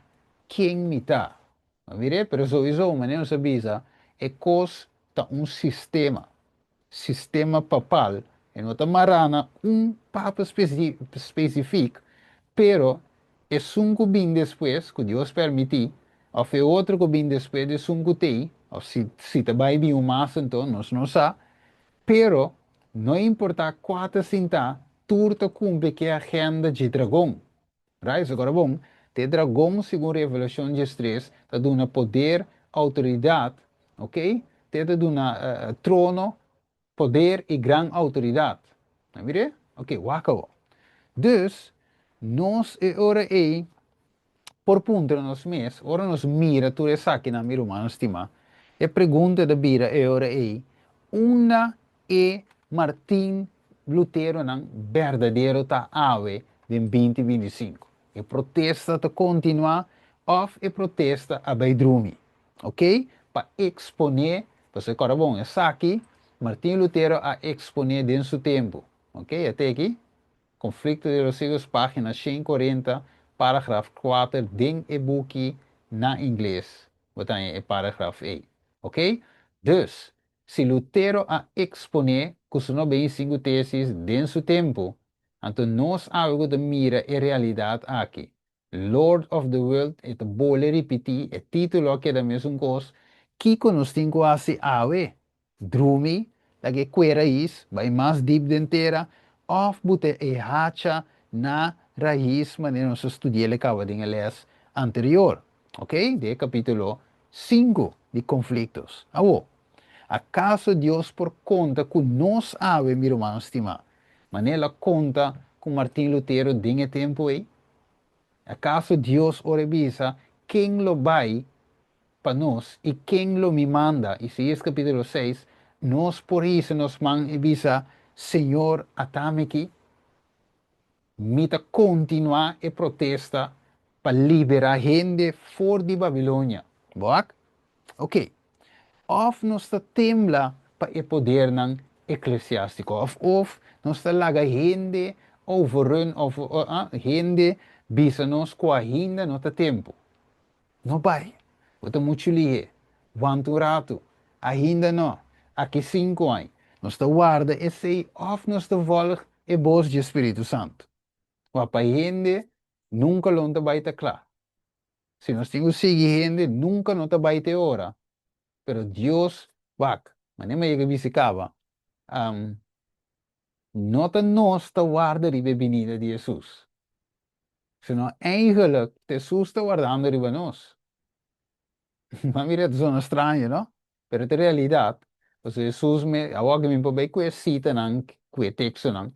A: ken mi ta. Bo mir'é? Pero souiso, manera nos a bisa, e kos ta un sistema, sistema papal, e no ta mará na un papa spesifik, pero esun ku bin despues, ku Dios permití, òf e otro ku bin despues di esun ku t'ei, òf si si ta bai bin un mas anto, nos no sa, pero no importá kua ta sintá, Tur ta cumpli cu e agenda dje dragon. Right? Agora bon, te dragon, segun Revelacion 13, ta duna poder, autoridad, ok? Te ta duna trono, poder y gran autoridad. Na mire? Ok, wak awo. Dus, nos e ora ey por puntra nos mes, ora nos mira tur esakinan, mi rumannan stimá, e pregunta ta bira e ora ei, Unda e Martin Luteronan berdadero ta awe den 2025? E protesta ta kontinuá òf e protesta a bai drumi? Oke, pa eksponé, pasobra kòrda bon, esaki Martin Lutero a eksponé den su tempu. Oke, a teki? Conflicto de los Siglos, página 140, paragraf 4 den e buki na ingles bo ta haña e paragraf ei. Oke? Dus, Si Lutero a eksponé ku su 95 tesis den su tempu, anto nos awe ku ta mira e realidat aki. Lord of the World, e ta bolbe ripití, e título a keda mesun kos. Kiko nos tin ku hasi awe? Drumi, lag'é kue rais, bai mas dip den tera, òf buta e hacha na rais manera nos a studi'el kaba den e lès anterior, ok, den e kapítulo 5 di Conflictos. Awor, akaso Dios por konta ku nos awe, mi ruman stimá, manera el a konta ku Martin Lutero den e tempu ei? Akaso Dios ora e bisa, Ken lo bai pa nos i ken lo mi manda? Isaías kapítulo 6, nos por hisa nos man i bisa, Señor, at'ami aki? Mi ta kontinuá e protesta pa liberá hende for di Babilonia. Bo wak? Ok. Òf nos ta tembla pa e podernan eklesiástiko, òf òf nos ta laga hende overrun òf hende bisa nos ku ainda no ta tempu. No bai, bo ta muchu lihé. Wanta un ratu. Ainda no. Aki sinku aña. Nos ta warda esei òf nos ta vòlg e bos dje Spiritu Santu. Wak pa hende nunka lo no ta bai ta kla. Si nos tin ku sigui hende nunka no ta bai te ora. Pero Dios, wak, manera mi a yega bisa kaba, no ta nos ta warda riba e binida di Hesus, sino eigenlijk ta Hesus ta wardando riba nos. Bo a mira ta sona straño, no? Pero ta realidat. Pasobra Hesus me, awor mi por bai ku e sitanan, ku e tekstonan,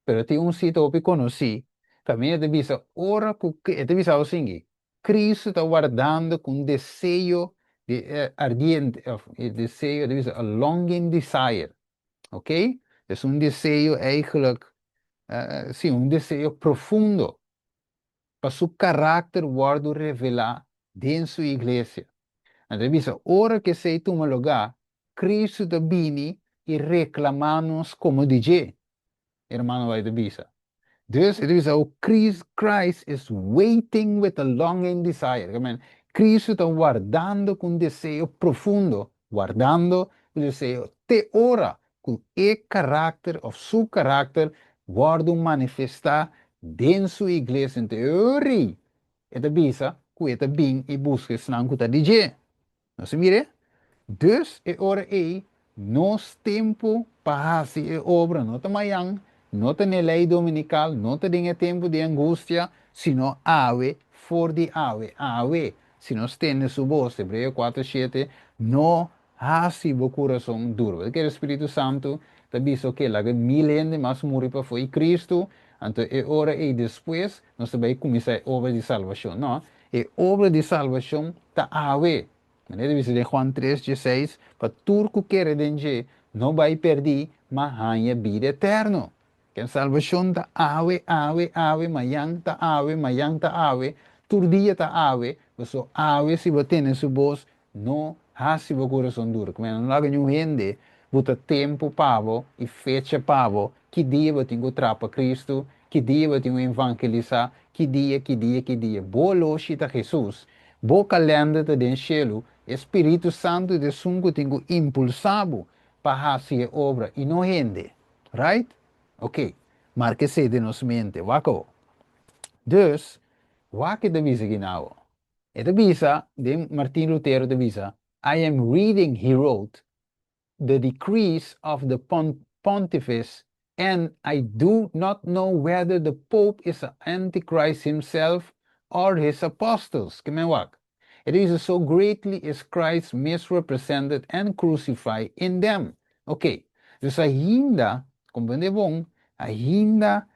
A: pero tin un sita hopi konosí, kaminda e ta bisa ora ku, e ta bisa awo singi, Cristo ta wardando ku un deseo di ardiente, òf e deseo, e ta bisa a longing desire, ok? Es un deseo eigenlijk, si, un deseo profundo pa su karakter wòrdu revelá den su iglesia. Nan ta bisa, ora ku esei tuma lugá, Kristu ta bini i reklamá nos komo di dje. Hermano White ta bisa. Dus e ta bisa ku Christ is waiting with a longing desire. Ke men, Kristu ta wardando ku un deseo profundo, wardando ku deseo te ora ku e karakter òf su karakter wòrdu manifestá den su iglesia. Ente ori e ta bisa ku e ta bin i buska esnan ku ta di dje. Nos a mir'é? Dus e ora ei nos tempu pa hasi e obra no ta mayan, no ta n'e lei dominikal, no ta den e tempu di angustia, sino awe, for di awe, awe, si nos tende su bos, Hebreo 4, 7, no hasi bo kurason duru. Bo ta kere Spiritu Santu ta bisa oke, laga mil hende mas muri pafó i Kristu, anto e ora ei despues nos ta bai kuminsá e obra di salbashon. No, e obra di salbashon ta awe. Manera ta bisa den Juan 3, 16, pa tur ku kere den dje no bai pèrdí, ma haña bida eterno. Ken salbashon ta awe, awe, awe, mayan ta awe, mayan ta awe, tur dia ta awe, paso awe si bo tene su bos, no hasi bo kurason duru. Kum'e no laga niun hende buta tempu pa bo i fecha pa bo, ki dia bo tin ku trapa Kristu, ki dia bo tin ku evangelisá, ki dia, ki dia, ki dia. Bo oloshi ta Hesus, bo kalènder ta den shelu, e Spiritu Santu ta esun ku tin ku impulsá bo pa hasi e obra i no hende. Right? Ok, marka esei den nos mente. Wak awo. Dus, wak e ta bisa aki na awo. E ta bisa, den Martin Lutero ta bisa, I am reading, he wrote, the decrees of the pontifice and I do not know whether the Pope is a antichrist himself or his apostles. Ke men wak? E ta bisa, so greatly is Christ misrepresented and crucified in them. Ok, dus ainda, comprende bon, ainda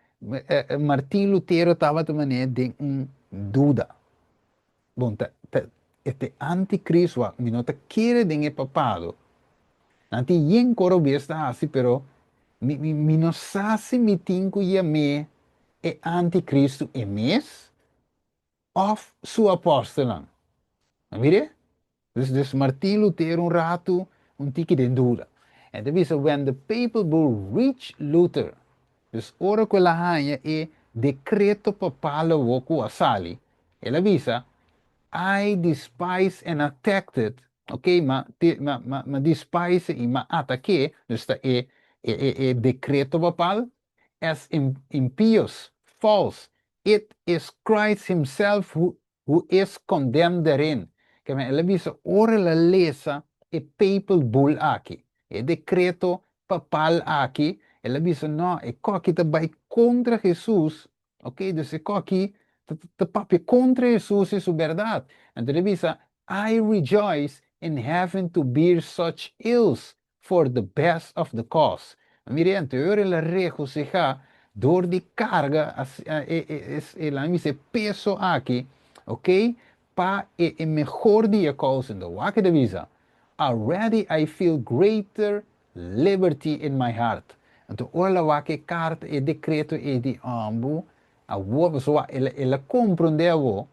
A: Martin Lutero tabata manera den un duda. Bon, ta, ta, e ta anticristo wak, mi no ta kere den e papado. Nan tin yen koro bes ta hasi, pero mi, mi, mi no sa si mi tin ku yam'é e anticristo e mes òf su apòstelnan. A mir'é? Dus, dus Martin Lutero un ratu un tiki den duda. En ta bisa, when the papal bull reach Luther, dus ora ku el a haña e dekreto papal awo ku a sali, el a bisa, I despise and attacked it. Ok, m'a m'a m'a m'a despise i m'a atak'é, dus ta e e e e dekreto papal, as impious, false, it is Christ himself who who is condemned therein. Ke men el a bisa ora el a lesa e papal bull aki, e dekreto papal aki, el a bisa no, e koki ta bai kontra Hesus. Ok, dus e koki ta ta papia kontra Hesus i su bèrdat. Anto el a bisa, I rejoice in having to bear such ills for the best of the cause. Mira, anto e ora el a regosihá dor di karga e e e laga mi bisa e peso aki, ok, pa e e mehor di e kousa. Anto wak e ta bisa, Already I feel greater liberty in my heart. Anto ora el a wak e karta, e dekreto ei di ambu, awor pasobra wak, el el a komprondé awor.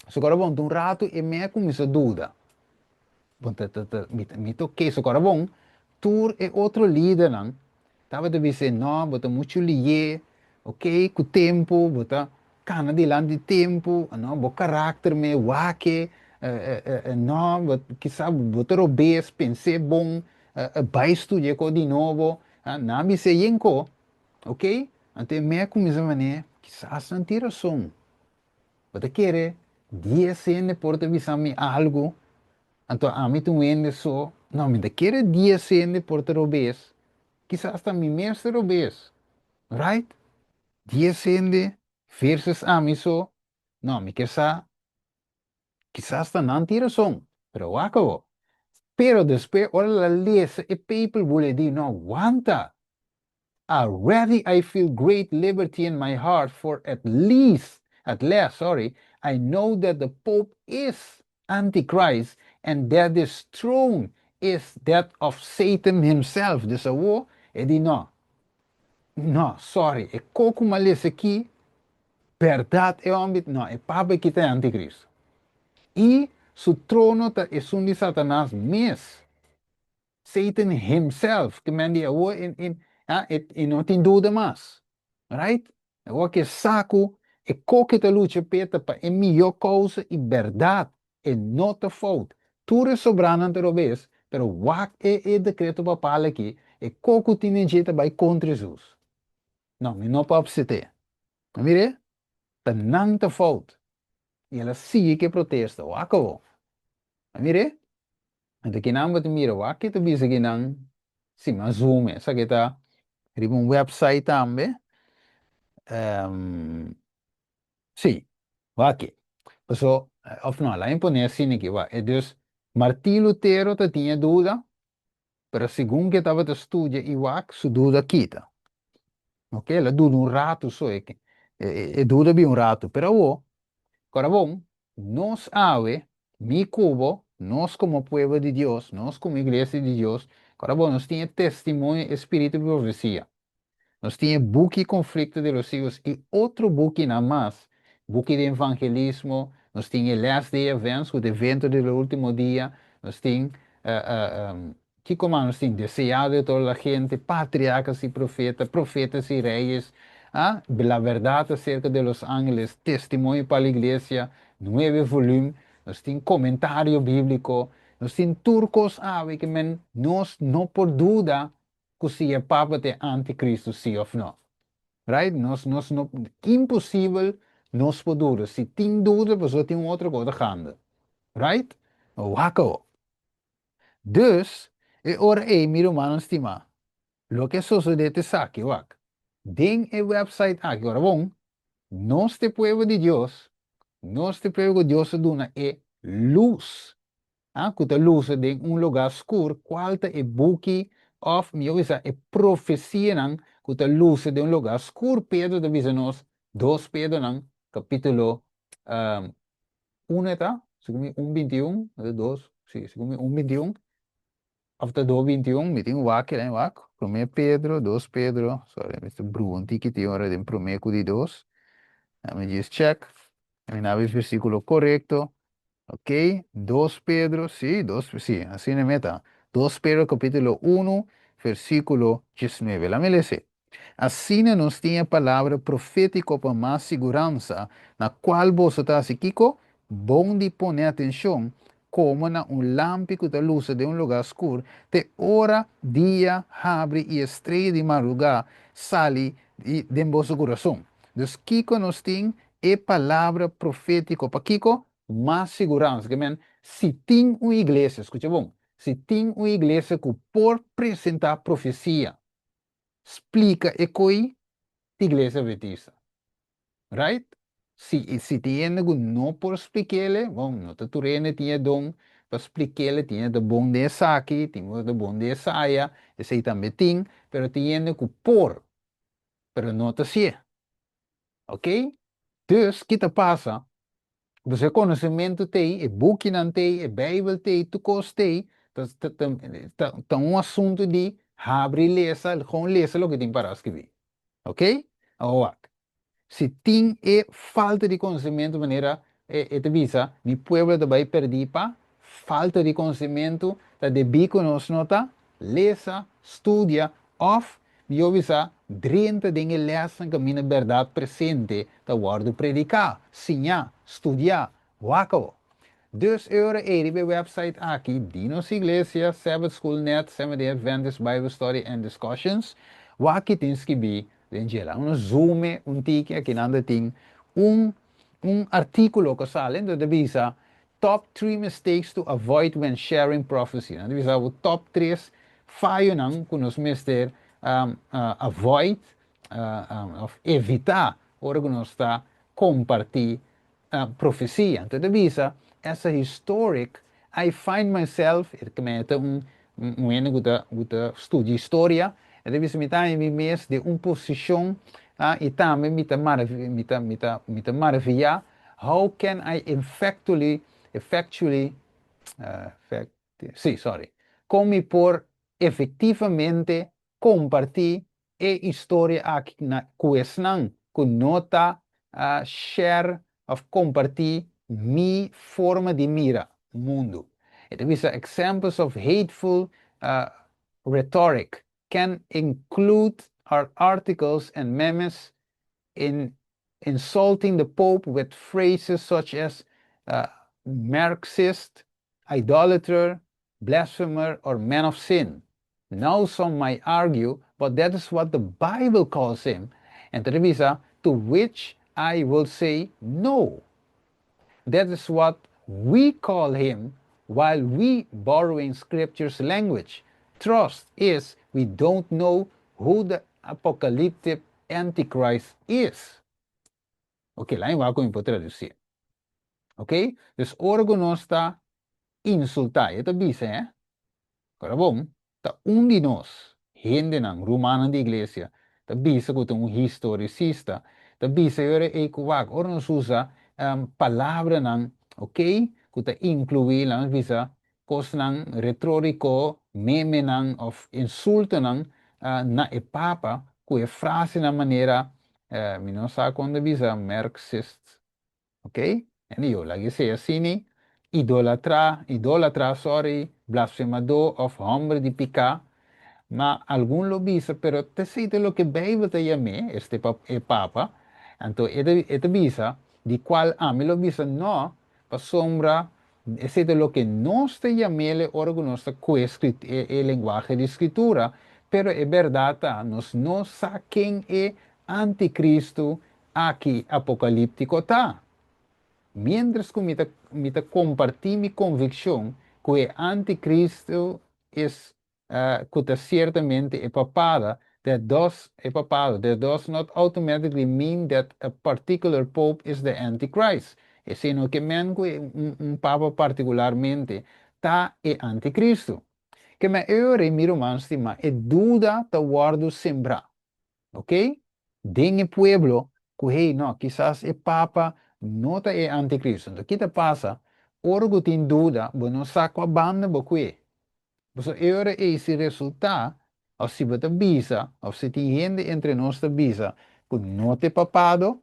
A: Sokora bon, ta un ratu e me a kuminsá duda. Bon, ta ta ta mi ta mi ta oké. Sokora bon, tur e otro lidernan tabata bis'é, No, bo ta muchu lié, oké, ku tempu bo ta kana dilanti di tempu, no, bo karakter me wak e, no, bo kisa bo ta robes, pens'é bon, bai studia e ko di nobo. Nan a bis'é yen ko, oké. Anto e me a kuminsá manera, kisas nan tin rason. Bo ta kere dies hende por ta bisa mi algu, anto ami ta un hende so? No, mi ta kere dies hende por ta robes, kisas ta mi mes ta robes, right? Dies hende versus ami so, no, mi ke sa, kisas ta nan tin rason, pero wak awor. Pero despues ora el a lesa e paper bul e di, no, wanta! Already I feel great liberty in my heart for at least, at last, sorry, I know that the Pope is Antichrist and that this throne is that of Satan himself. Dus awor e di no, no, sorry, e ko ku m'a lesa aki, bèrdat e hòmber, no, e Papa aki ta e Anticristo. I su trono ta esun di Satanas mes. Satan himself, ke men di awor e e e e no tin duda mas, right? Awor ke sa ku e koke ta lucha p'e ta pa e mihó kousa i bèrdat, e no ta fout. Tur e sobranan ta robes, pero wak e e dekreto papal aki, e koku tin den dje ta bai kontra Hesus. No, mi no por apsete. No mir'é? Ta nan ta fout. I el a sigui ku e protesta. Wak awor. No mir'é? Anto kinan bo ta mira wak ke ta bisa kinan si mi a zoom esaki ta riba un website tambe si wak ke paso of no laga mi pone asina aki wak e dus Martin Lutero ta tin e duda pero segun ke tabata studia i wak su duda kita ok el a duda un ratu so e duda bin un ratu pero awor kora bon Nos awe, mi ku bo, nos komo pueblo di Dios, nos komo iglesia di Dios, kòrda bo, nos tin e testimonio, e spiritu di profesia. Nos tin e buki Conflicto de los Siglos i otro bukinan mas, buki di evangelismo, nos tin e Last Day Events ku ta evento di lo ultimo dia, nos tin Kiko mas nos tin? Deseado de toda la gente, patriarcas y profetas, profetas y reyes, ah, la verdad acerca de los ángeles, testimonio pa la iglesia, nuebe volum, nos tin comentario bíblico, nos tin tur cos awe ke men nos no por duda ku si e Papa ta e anticristo si of no. Right? Nos, nos no, imposibel nos por duda. Si tin duda, pasobra tin un otro cos ta ganda. Right? Wak awo. Dus, e ora ei, mi rumannan stimá, loke a sosodé ta esaki, wak, den e website aki, ora bon, nos ta e pueblo di Dios, nos ta e pueblo ku Dios a duna e lus, ah, ku ta lusa den un lugá skur, kual ta e buki, òf mihó bisa, e profesianan ku ta lusa den un lugá skur, Pedro ta bisa nos, dos Pedronan, kapítulo Uno e ta, segun mi un 21, no ta dos, si, segun mi un 21, of ta dos 21, mi tin wak keda wak, prome Pedro, dos Pedro, sorry, mi ta bruha un tiki tin ora den prome ku di dos, let me just check, mi na e versikulo korekto, ok, dos Pedro, si, dos, si, asina mi ta, dos Pedro kapitulo uno, versikulo 19, laat mi lese. Asina nos tin e palabra profétiko pa mas siguransa, na kual boso ta hasi kiko? Bon di pone atenshon, komo na un lampi ku ta lusa den un lugá skur, te ora dia habri i e strea di marugá sali den boso kurason. Dus kiko nos tin? E palabra profétiko. Pakiko? Mas siguransa. Ke men, si tin un iglesia, skucha bon, si tin un iglesia ku por presentá profesia, splika e koi, ta Iglesia Adventista. Right? Si tin hende ku no por splik'ele, bon, no ta tur hende tin e don pa splik'ele, tin hende ta bon den esaki, tin ku ta bon den esaya, esei tambe tin, pero tin hende ku por, pero no ta hasié. Ok? Dus, ki ta pasa? Pues e konosementu t'ei, e bukinan t'ei, e Beibel t'ei, tur kos t'ei, ta un asuntu di habri lesa, gewoon lesa loke tin pará skibí. Ok? Awor wak. Si tin e falta di konosementu manera e ta bisa, mi pueblo ta bai perdí pa falta di konosementu, ta debí ku nos no ta lesa, studia òf mihó bisa drenta den e lèsnan kaminda bèrdat presente ta wòrdu prediká, siñá, studiá, wak awor. Dus e ora ei riba e website aki di nos iglesia, Sabbath School Net, Seventh Day Adventist Bible Study and Discussions, wak ki tin skibí den dje. Laga nos zoome un tiki, akinan ta tin un un artíkulo ku sali, enton ta bisa Top three mistakes to avoid when sharing prophecy. Nan ta bisa bo top tres fayonan ku nos mester avoid òf evitá ora ku nos ta kompartí profesia. Anto e ta bisa, As a historic, I find myself, e ta e ta un un hende ku ta ku ta studia historia, e ta bisa mi ta haña mi mes den un posishon i tambe mi ta mi ta mi ta mi ta maraviyá, how can I effectually, effectually, sí, sorry, kon mi por efektivamente kompartí e historia aki na ku esnan ku no ta share òf kompartí mi forma di mira mundu. E ta bisa examples of hateful rhetoric can include articles and memes in insulting the Pope with phrases such as Marxist, idolater, blasphemer or man of sin. Now some might argue, but that is what the Bible calls him. And ta bisa, to which I will say no. That is what we call him while we borrowing scripture's language. Truth is, we don't know who the apocalyptic Antichrist is. Ok, laga mi wak kon mi por tradusí. Ok, dus ora ku nos ta insultá, e ta bisa, eh? Ora bon, ta un di nos, hendenan, rumannan di iglesia, ta bisa ku ta un historisista, ta bisa e ora ei ku wak, ora nos usa palabranan, ok, ku ta inkluí, laga nos bisa, kosnan retóriko, memenan òf insultonan na e papa ku e frasenan manera, mi no sa kon ta bisa, merksist, Ok? Anywho, laga esei asini, idolatrá, idólatra, sorry, blasfemadó òf hòmber di piká. Ma algun lo bisa, pero ta esei ta loke Beibel ta yam'é, este e papa. Anto e ta e ta bisa, di kual ami lo bisa nò, pasobra esei ta loke nos ta yam'é ora ku nos ta kue e e lenguahe di Skritura, pero e bèrdat ta, nos no sa ken e antikristu Aki apokalíptiko ta. Miéntras ku mi ta mi ta kompartí mi konvikshon ku e antikristu is ku ta siertamente e papada, that does e papado, that does not automatically mean that a particular pope is the antichrist. Esei no ke men ku e un un papa partikularmente ta e antikristu. Ke men e ora ei mi ruman stimá e duda ta wòrdu sembrá. Ok? Den e pueblo ku hey no, kisas e papa no ta e antikristu. Enton ki ta pasa? Ora ku tin duda, bo no sa kua banda bo kue. Pasobra e ora ei si resultá, òf si bo ta bisa, òf si tin hende entre nos ta bisa ku no ta e papado,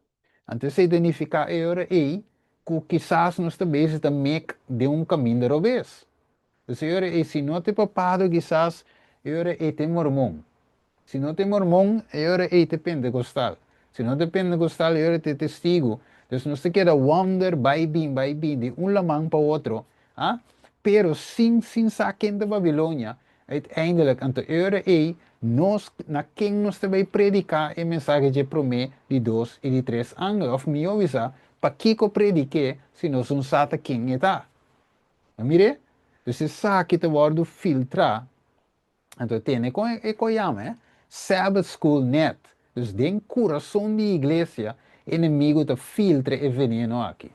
A: anto esei ta nifiká e ora ei ku kisas nos ta bezig ta mek den un kaminda robes. Entonces e ora ei si no ta e papado kisas e ora ei ta e mormon. Si no ta e mormon e ora ei ta e pentecostal. Si no ta e pentecostal e ora ei ta e testigo. Entonces nos ta keda wonder bai bin bai bin di un laman pa otro, ah. Pero sin sa ken ta Babilonia, uiteindelijk, anto e ora ei, nos, na ken nos ta bai prediká e mensahe dje promé, di dos i di tres angel? Òf mihó bisa, pakiko predik'é si nos no sa ta ken e ta? A mir'é? Dus esaki ta wòrdu filtrá. Anto tene kon e ko yama e Sabbath School net. Dus den kurason di iglesia enemigu ta filtra e veneno aki.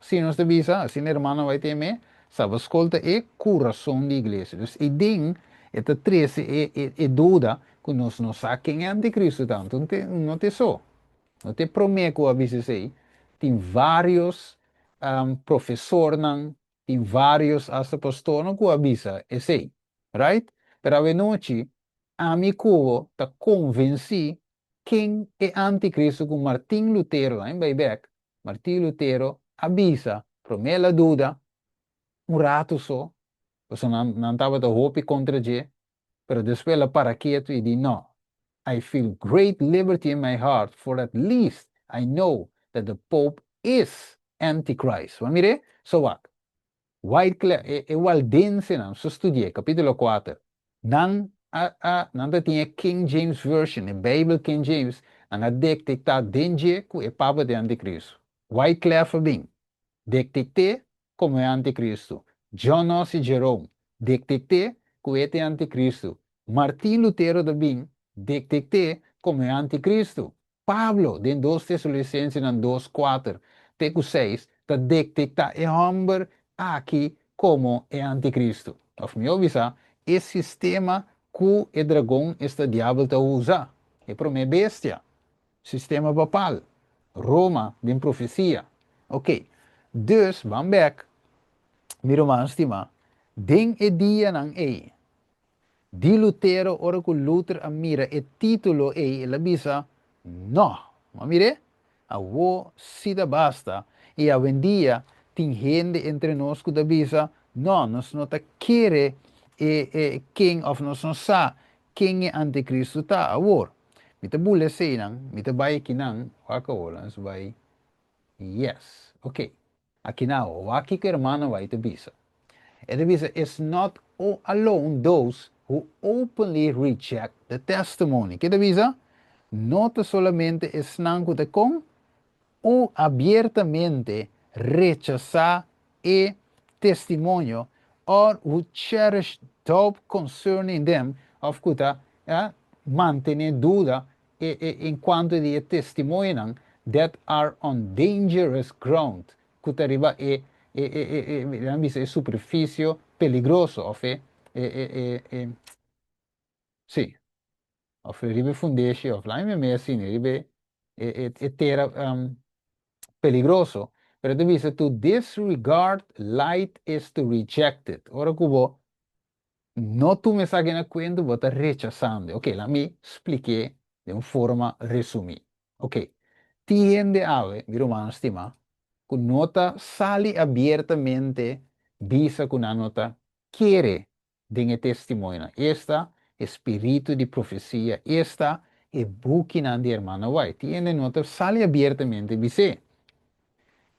A: Si nos ta bisa, asina hermano bai teme, Sabbath School ta e kurason di iglesia. Dus ei den e ta trese e duda ku nos no sa ken e antikristu ta. Anto no ta so. No ta e promé ku a bisa esei. Tin vários profesornan, tin vários hasta pastornan ku a bisa esei. Right? Pero awenochi, ami ku bo ta konvensí ken e antikristu ku Martin Lutero, laat mi bai bèk, Martin Lutero a bisa, promé el a duda un ratu so, pasobra nan tabata hopi kontra dje, pero despues el a para ketu i di, "No, I feel great liberty in my heart, for at least I know that the Pope is Antichrist." Bo mir'é? So what? Wycliffe, e waldensenan, so studi'é, kapítulo 4, nan ta tin e King James Version, e Beibel King James, nan a detektá den dje ku e Papa ta e antikristu. Wycliffe a bin detekt'é komo e antikristu. John Hus i Jerome detekt'é ku e ta e antikristu. Martin Lutero ta bin detekt'é komo e antikristu. Pablo, den 2 Tesalonicensenan 2, 4 te ku 6, ta detektá e hòmber aki komo e antikristu. Òf mihó bisa, e sistema ku e dragon, esta diabel, ta usa. E promé bestia. Sistema papal. Roma den profesia. Ok. Dus, ban bèk, mi ruman stimá, den e dianan ei, di Lutero, ora ku Luther a mira e título ei, el a bisa, "No, ma mir'é, awor si ta basta." I awendia tin hende entre nos ku ta bisa, "No, nos no ta kere e ken òf nos no sa ken e antikristu ta awor." Mi ta bula eseinan, mi ta bai akinan, wak awor, laat nos bai, yes, ok. Akinan, wak kiko hermano bai ta bisa. E ta bisa, "It's not alone those who openly reject the testimony." Ke ta bisa? No ta solamente esnan ku ta kon o abiertamente rechasá e testimonio or who cherish doubt concerning them, òf ku ta mantené duda en kuanto di e testimonionan, that are on dangerous ground, ku ta riba e, bisa, e superfisio peligroso, òf e, sí, òf riba fundeshi, òf laga mi asina, riba e tera peligroso. Pero ta bisa, to disregard light is to reject it. Ora ku bo no tuma esaki na kuenta, bo ta rechasando. Ok, laga mi splik'é di un forma resumí. Ok, tin hende awe, mi ruman stimá, ku no ta sali abiertamente bisa ku nan no ta kere den e testimonio. Esta spiritu di profesia, esta e bukinan di hermano White. Tin hende no ta sali abiertamente bis'é.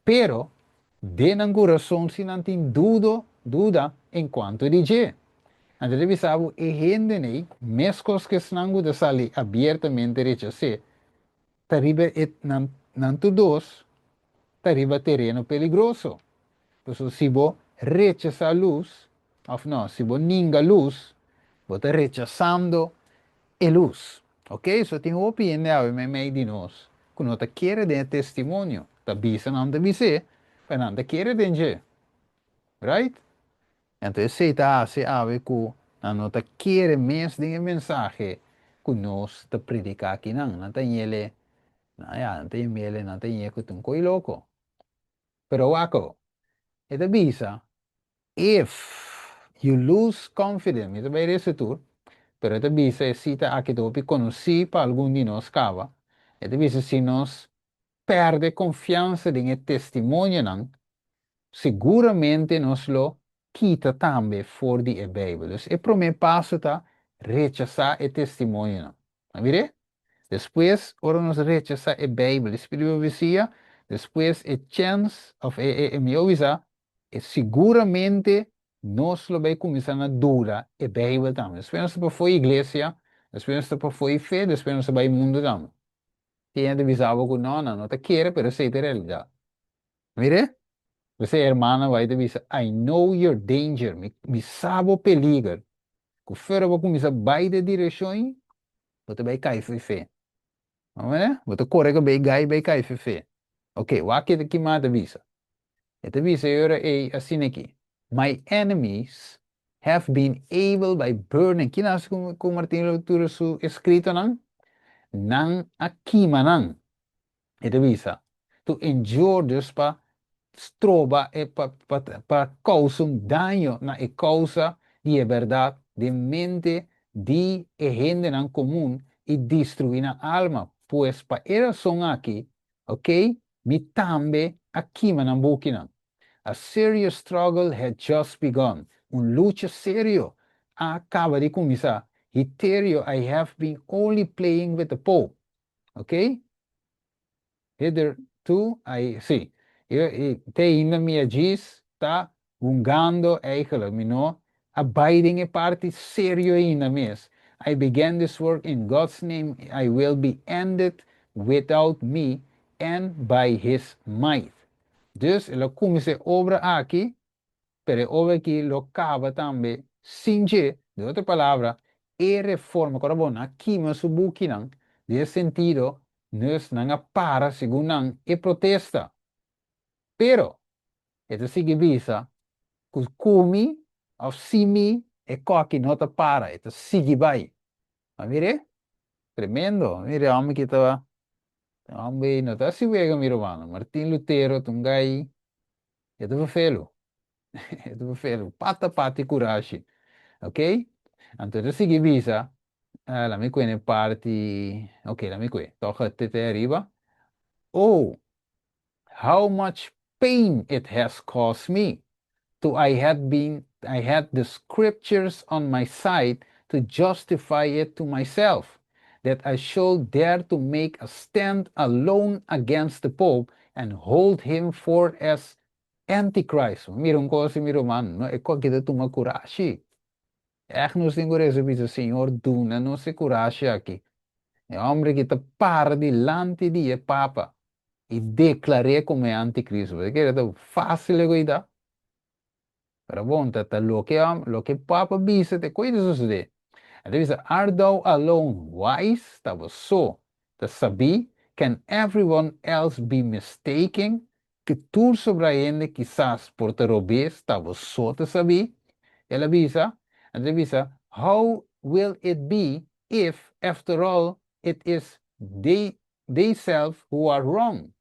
A: Pero, den nan kurason si nan tin duda en kuanto di dje. Anto ta bisa bo, e hendenan ei, meskos ku esnan ku ta sali abiertamente rechas'é, ta riba e nan tur dos ta riba tereno peligroso. Pasobra si bo rechasá lus, òf no, si bo ninga lus, bo ta rechasando e lus. Ok? So tin hopi hende awe meimei di nos ku no ta kere den e testimonio. Ta bisa nan ta bis'é, pero nan ta kere den dje. Right? Anto esei ta hasi awe ku nan no ta kere mes den e mensahe ku nos ta prediká akinan. Nan ta yele, ya, nan ta yemele, nan ta ye ku ta un koi loko. Pero wak, e ta bisa, if you lose confidence, mi ta bai lesa tur, pero e ta bisa e sita aki ta hopi konosí pa algun di nos kaba. E ta bisa si nos pèrdè konfiansa den e testimonionan, seguramente nos lo kita tambe for di e Beibel. Dus e promé paso ta rechasá e testimonionan. A mir'é? Despues, ora nos rechasá e Beibel, e spiritu di profesia, despues e chèns, òf e mihó bisa, e seguramente nos lo bai kuminsá na duda e Beibel tambe. Despues nos ta pafó iglesia, despues nos ta pafó e fe, despues nos ta bai mundu tambe. Tin hende ta bisa bo ku no, nan no ta kere, pero esei ta e realidat. Mire, p'esei e hermana bai ta bisa, I know your danger, mi, mi sa bo peliger. Ku fuera bo kuminsá bai den direkshon ei, bo ta bai kai fo'i fe. Bo ta kore ku bay gai bay kai fefe. Ok, wak ki ki ma ta bisa. E ta bisa e ora ei asina aki, My enemies have been able by burning. Kina hasi ku ku Martin Lutero su eskritonan? Nan a kima nan. E ta bisa, to endure, dus pa stroba e pa pa pa kousa un daño na e kousa di e bèrdat den mente di e hendenan komun i destruí nan alma. Pues pa e rason aki, oké, mi tambe a kima nan bukinan. A serious struggle had just begun, un lucha serio a kaba di kuminsá, Hitherto I have been only playing with the Pope, oké? Hitherto I, sí, te ainda mi a djis ta hungando eigenlijk, mi no a bai den e parti serio ainda mes. I began this work in God's name, I will be ended without me and by his might. Dus el a kuminsá e obra aki, pero e obra aki lo kaba tambe sin dje. Den otro palabra, e reforma, kòrda bo, nan a kima su bukinan, den e sentido, dus nan a para segun nan e protesta. Pero, e ta sigui bisa ku ku mi òf sin mi e kòki no ta para, e ta sigui bai. A mir'é? Tremendo! A mir'é hòmber ki ta hòmber ei no ta hasi wega mi rumannan. Martin Lutero ta un gai, e ta verfelu. E ta verfelu. Pata pata i kurashi. Oké? Anto e ta sigui bisa, lami kue na e parti, oké, lami kue, tòg te te ariba. Oh! How much pain it has caused me to I had been I had the scriptures on my side to justify it to myself that I should dare to make a stand alone against the Pope and hold him forth as Antichrist. Mira un kos mi ruman, no e kos ki ta tuma kurashi. Ègt nos tin ku resa bisa, Señor duna nos e kurashi aki. E hòmber ki ta para dilanti di e Papa i deklar'é komo e antikristu. Bo ta kere ta fásil e ko'i ta? Pero bon, ta ta loke loke Papa bisa ta e ko'i ta sosodé. E ta bisa, Art thou alone wise? Ta bo so ta sabí? Can everyone else be mistaken? Ki tur sobra hende kisas por ta robes, ta bo so ta sabí? El a bisa. Anto el a bisa, How will it be if, after all, it is they they self who are wrong.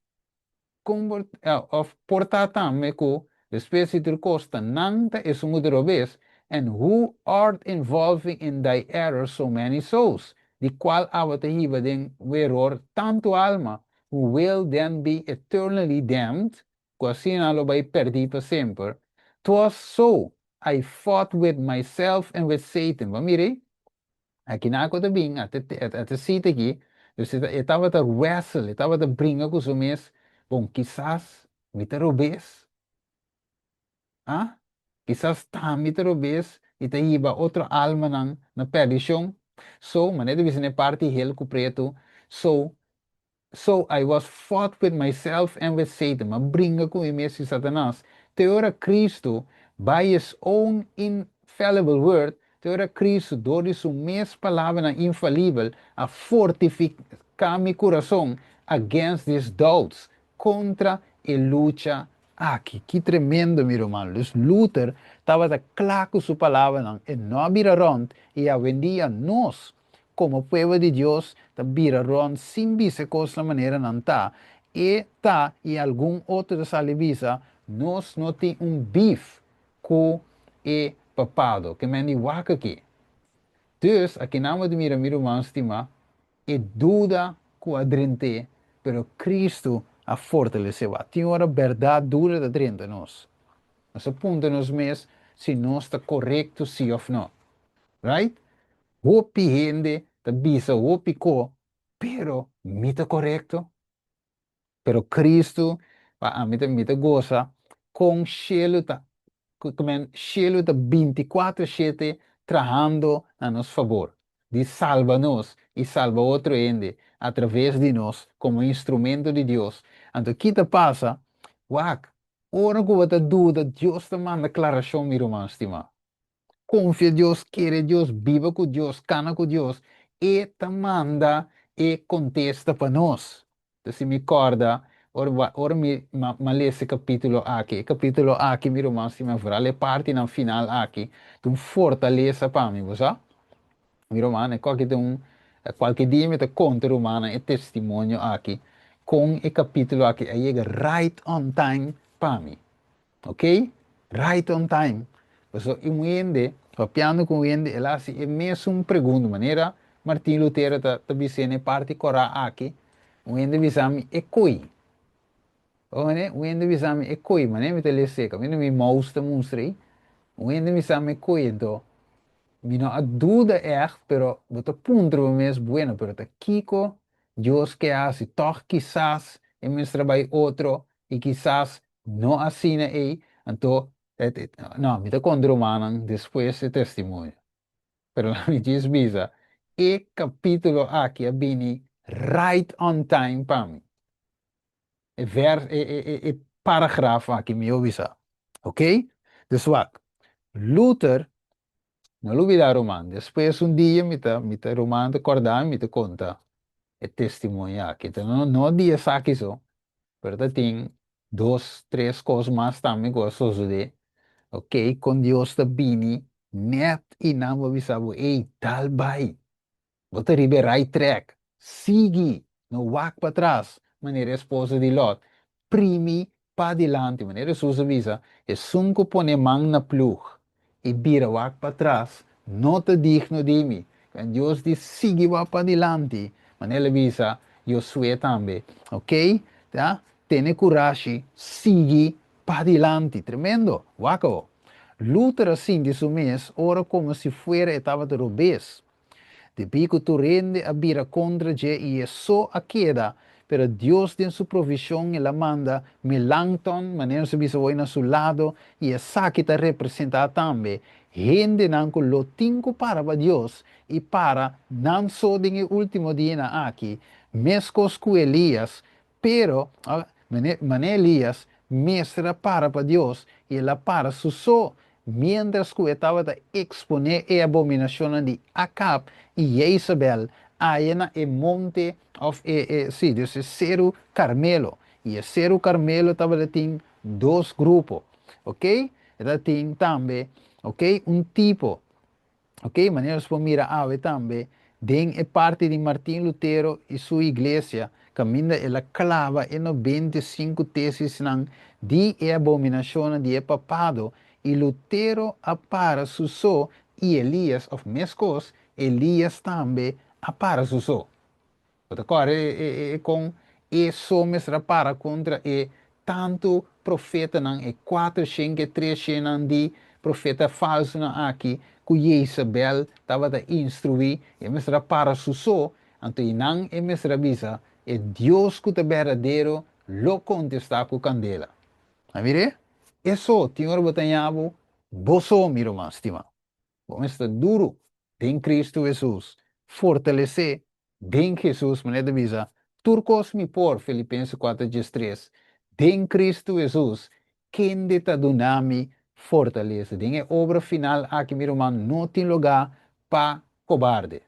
A: Kon por of por ta tambe ku despues di tur kos ta nan ta esun ku ta robes, and who art involving in thy error so many souls, di kual abo ta hiba den eror tantu alma, who will then be eternally damned, ku asina nan lo bai pèrdí pa semper. Twas so I fought with myself and with Satan. Bo a mira ei? Akinan ku ta bin, a ta sita aki, dus e tabata wrestle, e tabata bringa ku su mes, bon, kisas mi ta robes, ah, kisas tambe ta robes i ta hiba otro almanan na perdishon. So, manera ta bisa na e parti hel ku pretu, so, So I was fought with myself and with Satan, m'a bringa ku mi mes i Satanas, te ora Cristo, by his own infallible word, te ora Cristo dor di su mes palabranan infalibel a fortifiká mi kurason against these doubts, kontra e lucha aki. Ki tremendo, mi ruman! Dus Luther tabata kla ku su palabranan, e no a bira rònt, i awendia nos Komo pueblo di Dios ta bira rònt sin bisa e kosnan manera nan ta, e ta i algun otro ta sali bisa, Nos no tin un bif ku e papado. Ke men di wak aki. Dus, akinan bo ta mira, mi ruman stimá, e duda ku a drent'é, pero Kristu a fortalesé bo. Tin ora bèrdat duda ta drenta nos. Nos a puntra nos mes si nos ta korekto sí òf no. Right? Hopi hende ta bisa hopi ko, pero mi ta korekto? Pero Kristu, pa ami ta mi ta gosa kon shelu ta. Ku men shelu ta 24/7 trahando na nos fabor, di salba nos i salba otro hende a traves di nos komo instrumento di Dios. Anto ki ta pasa? Wak, ora ku bo ta duda, Dios ta manda klarashon, mi ruman stimá. Konfia Dios, kere Dios, biba ku Dios, kana ku Dios, E ta manda e kontesta pa nos. Ta si mi kòrda, ora ora mi m'a lesa e kapítulo aki, e kapítulo aki, mi ruman stima, foral e partinan final aki, ta un fortalesa pa mi, bo sa? Mi ruman, e koki ta un, kualke dia mi ta konta rumannan e testimonio aki, kon e kapítulo aki a yega right on time pa mi. Ok? Right on time. Pasobra un hende, papiando ku un hende, el a hasi e mesun pregunta, manera Martin Lutero ta ta bis'é na e parti kòrá aki, un hende bisa mi e koi. Bo mane? Un hende bisa mi e koi, manera mi ta les'é, kaminda mi mouse ta mustra ei, un hende bisa mi e koi, anto mi no a duda ègt, pero bo ta puntra bo mes, bueno, pero ta kiko Dios ke hasi? Tòg kisas e mester a bai otro i kisas No asina ei, anto, no, mi ta konta rumannan despues e testimonio. Pero laat mi djis bisa, e kapítulo aki a bini right on time pa mi. E vers, e, e, e, e paragraf aki mi bisa. Ok? Dus wak, Luther, no lubida ruman, despues un dia mi ta, mi ta ruman ta kòrda mi, mi ta konta e testimonio aki. No, no di esaki so, Pero ta tin dos, tres kos mas tambe ku a sosodé. Ok, kon Dios ta bini nèt i nan bo bisa bo, ey, dal bai. Bo ta riba e right track. Sigui, no wak patras, manera e esposa di Lot. Primi padilanti, manera Hesus a bisa, esun ku pone man na plug i bira wak patras no ta digno di mi. Kuen Dios di sigui wak padilanti, manera el a bisa Josué tambe. Ok, ta tene kurashi, sigui padilanti. Tremendo! Wak awo. Luther a sinti su mes ora komo si fuera e tabata robes. Debí ku tur hende a bira kontra dje i e so a keda, pero Dios den su provishon el a manda Melanchthon, manera nos a bisa hoy, na su lado, i esaki ta representá tambe hendenan ku lo tin ku para pa Dios i para nan so den e último dianan aki, meskos ku Elias, pero, manera Elias mester a para pa Dios i el a para su so, miéntras ku e tabata eksponé e abominashonnan di Akab i Yeisabel aya na e monte òf e, e, sí, dus e seru Karmelo. I e seru Karmelo tabata tin dos grupo, oké? E tabatin tambe, oké, un tipo. Ok, manera nos por mira awe tambe den e parti di Martin Lutero i su iglesia, kaminda el a klaba e 95 tesisnan di e abominashonnan di e papado, i Lutero a para su so i Elias, òf meskos, Elias tambe a para su so. Bo ta kòrda e kon e so mester a para kontra e tantu profetanan, e kuatershen ku e treshennan di profeta falsunan aki ku Jezabel tabata instruí? E mester a para su so, anto einan e mester a bisa, E Dios ku ta berdadero lo kontestá ku kandela. A mir'é? E so tin ora bo ta haña bo, bo so, mi ruman stimá. Bo mester ta duru den Kristu Hesus, fortalesé Den Hesus, manera ta bisa, Tur kos mi por, Filipense 4:13, den Kristu Hesus, kende ta duna mi fortalesa. Den e obra final aki, mi ruman, no tin lugá pa kobarde.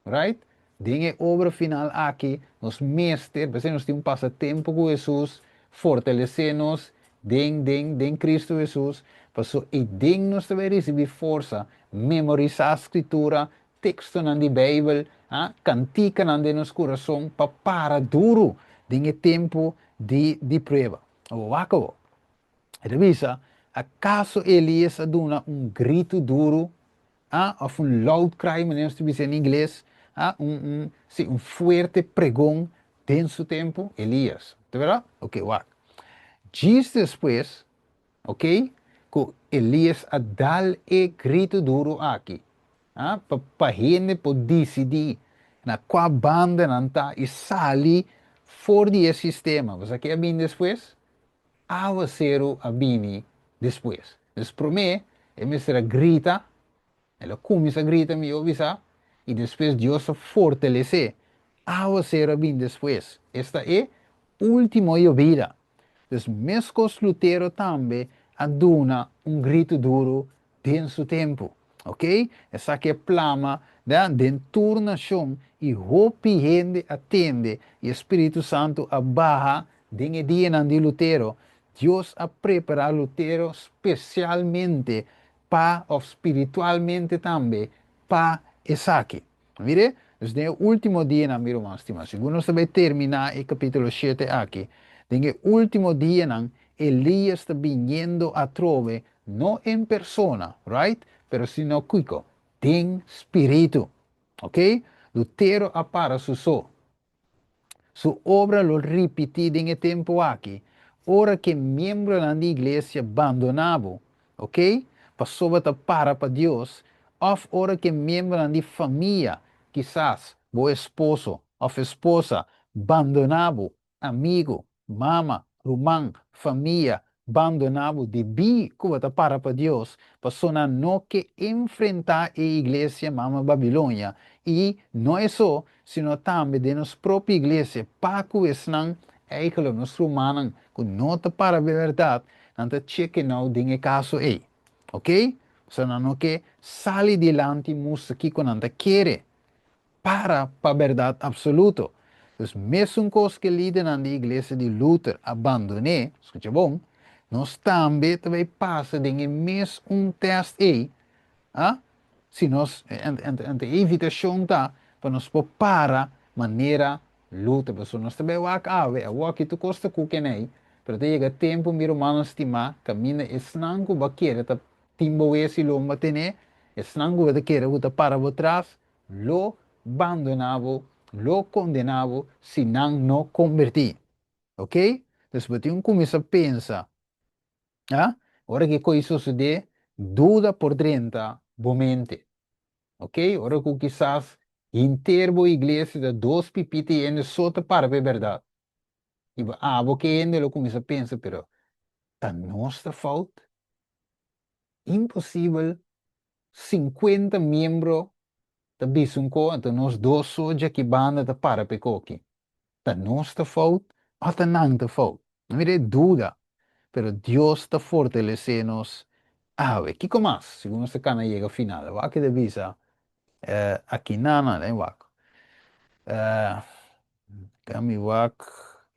A: Right? Den e obra final aki, nos mester, p'esei nos tin un pasa tempu ku Hesus, fortalesé nos den, den, den Kristu Hesus, paso ei den nos ta bai risibí forsa, memorisá Skritura, Tekstonan di Beibel, a kantikanan den nos kurason pa para duru den e tempu di di prueba. Awor wak awor. E ta bisa, Akaso Elias a duna un gritu duru, a òf un loud cry manera nos ta bisa na ingles, a un un si un fuerte pregon den su tempu? Elias. Ta berdad? Oke, wak. Djis despues, Ok, ku Elias a dal e gritu duru aki, a pa pa hende por disidí na kua banda nan ta i sali for di e sistema. Bo sa ke a bini despues? Awaseru a bini despues. Dus promé, e mester a grita, el a kuminsá grita, mihó bisá, i despues Dios a fortales'é. Áwaseru a bin despues. Esta e último yobida. Dus meskos Lutero tambe a duna un gritu duru den su tempu. Ok? Esaki a plama den tur nashon i hopi hende a tende i e Spiritu Santu a baha den e dianan di Lutero. Dios a prepará Lutero spesialmente pa òf spiritualmente tambe pa esaki. Mire, dus den e último dianan, mi ruman stimá, segun nos ta bai terminá e kapítulo shete aki, den e último dianan Elías ta biniendo atrobe, no en persona, right, pero sino kiko? Den spiritu. Ok? Lutero a para su so. Su obra lo ripití den e tempu aki, ora ku e miembronan di iglesia bandoná bo, ok, pasobra ta para pa Dios, òf ora ku e miembronan di famia, kisas bo esposo òf esposa, bandoná bo, amigu, mama, ruman, famia, bandoná bo debí ku bo ta para pa Dios, pasobra nan no ke enfrentá e iglesia Mama Babilonia, i no esó, sino tambe den nos propio iglesia, pa ku esnan, eigenlijk nos rumannan ku no ta para pa e bèrdat, nan ta cheke nou den e kaso ei. Oké? Pasobra nan no ke sali dilanti mustra kiko nan ta kere. Para pa bèrdat apsoluto. Dus mesun kos ku e lidernan di iglesia di Luther a bandoné, skucha bon, nos tambe ta bai pasa den e mes un tèst ei, a, si nos, ento e invitashon ta pa nos por para manera Luther, pasobra nos ta bai wak awe, awor ki tur kos ta ku kenei, pero ta yega tempu, mi rumannan stimá, kaminda esnan ku bo a kere ta tin bo wes i lomba tené, esnan ku bo ta kere ku ta para bo tras, lo bandoná bo, lo kondená bo si nan no kombertí. Ok? Dus bo tin ku kuminsá pensa, ah, ora ku e kos sosodé, duda por drenta bo mente. Ok? Ora ku kisas henter bo iglesia ta dos pipita i hende so ta para pa e bèrdat. I bo abo ke hende lo kuminsá pensa, pero ta nos ta fout? Imposibel 50 miembro ta bisa un ko, anto nos dos so djaki banda ta para pa e koki. Ta nos ta fout o ta nan ta fout? No mira e duda, pero Dios ta fortalesé nos awe. Kiko mas? Segun nos ta kana yega final. Wak e ta bisa aki nan, den wak. Kami wak,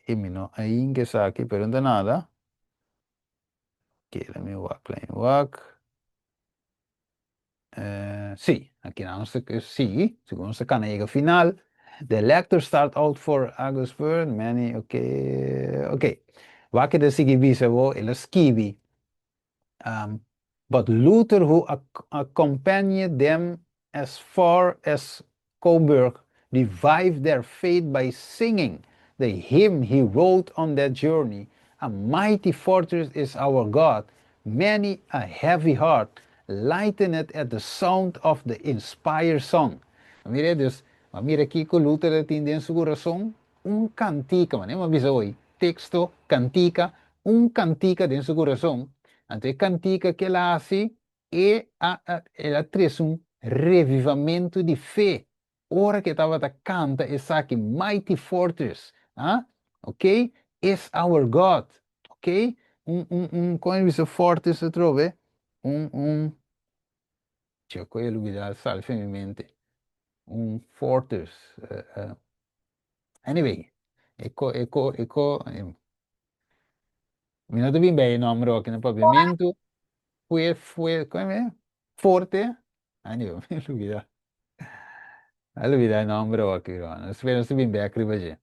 A: e mi no a hinka esaki, pero no ta nada. Keda mi wak, laat mi wak. Sí, aki nan nos ta sigui, segun nos ta kana yega final. The elector start out for Augsburg, many, ok, ok. Wak e ta sigui bisa bo, el a skibi, But Luther who accompanied them as far as Coburg revived their faith by singing the hymn he wrote on that journey, A mighty fortress is our God, many a heavy heart lightened at the sound of the inspired song. Mira, dus, ma mira kiko Luther a tin den su kurason, un kantika, manera mi a bisa hoy, teksto, kantika, un kantika den su kurason. Anto e kantika ku el a hasi, E a el a trese un revivamentu di fe ora ku e tabata kanta esaki, Mighty Fortress, ah, ok, is our God, ok, un, un, un, kon e bisa fortress atrobe? Un, un, tja, ku e lubida sali fen mi mente, un fortress, anyway, e ko, e ko, e ko, Mi no ta bin bij e nomber aki na papiamentu. Fue, fue, kon e? Forte. Anyway, mi a lubida. A lubida e nomber aki, ruman. Nos nos ta bin bek riba dje.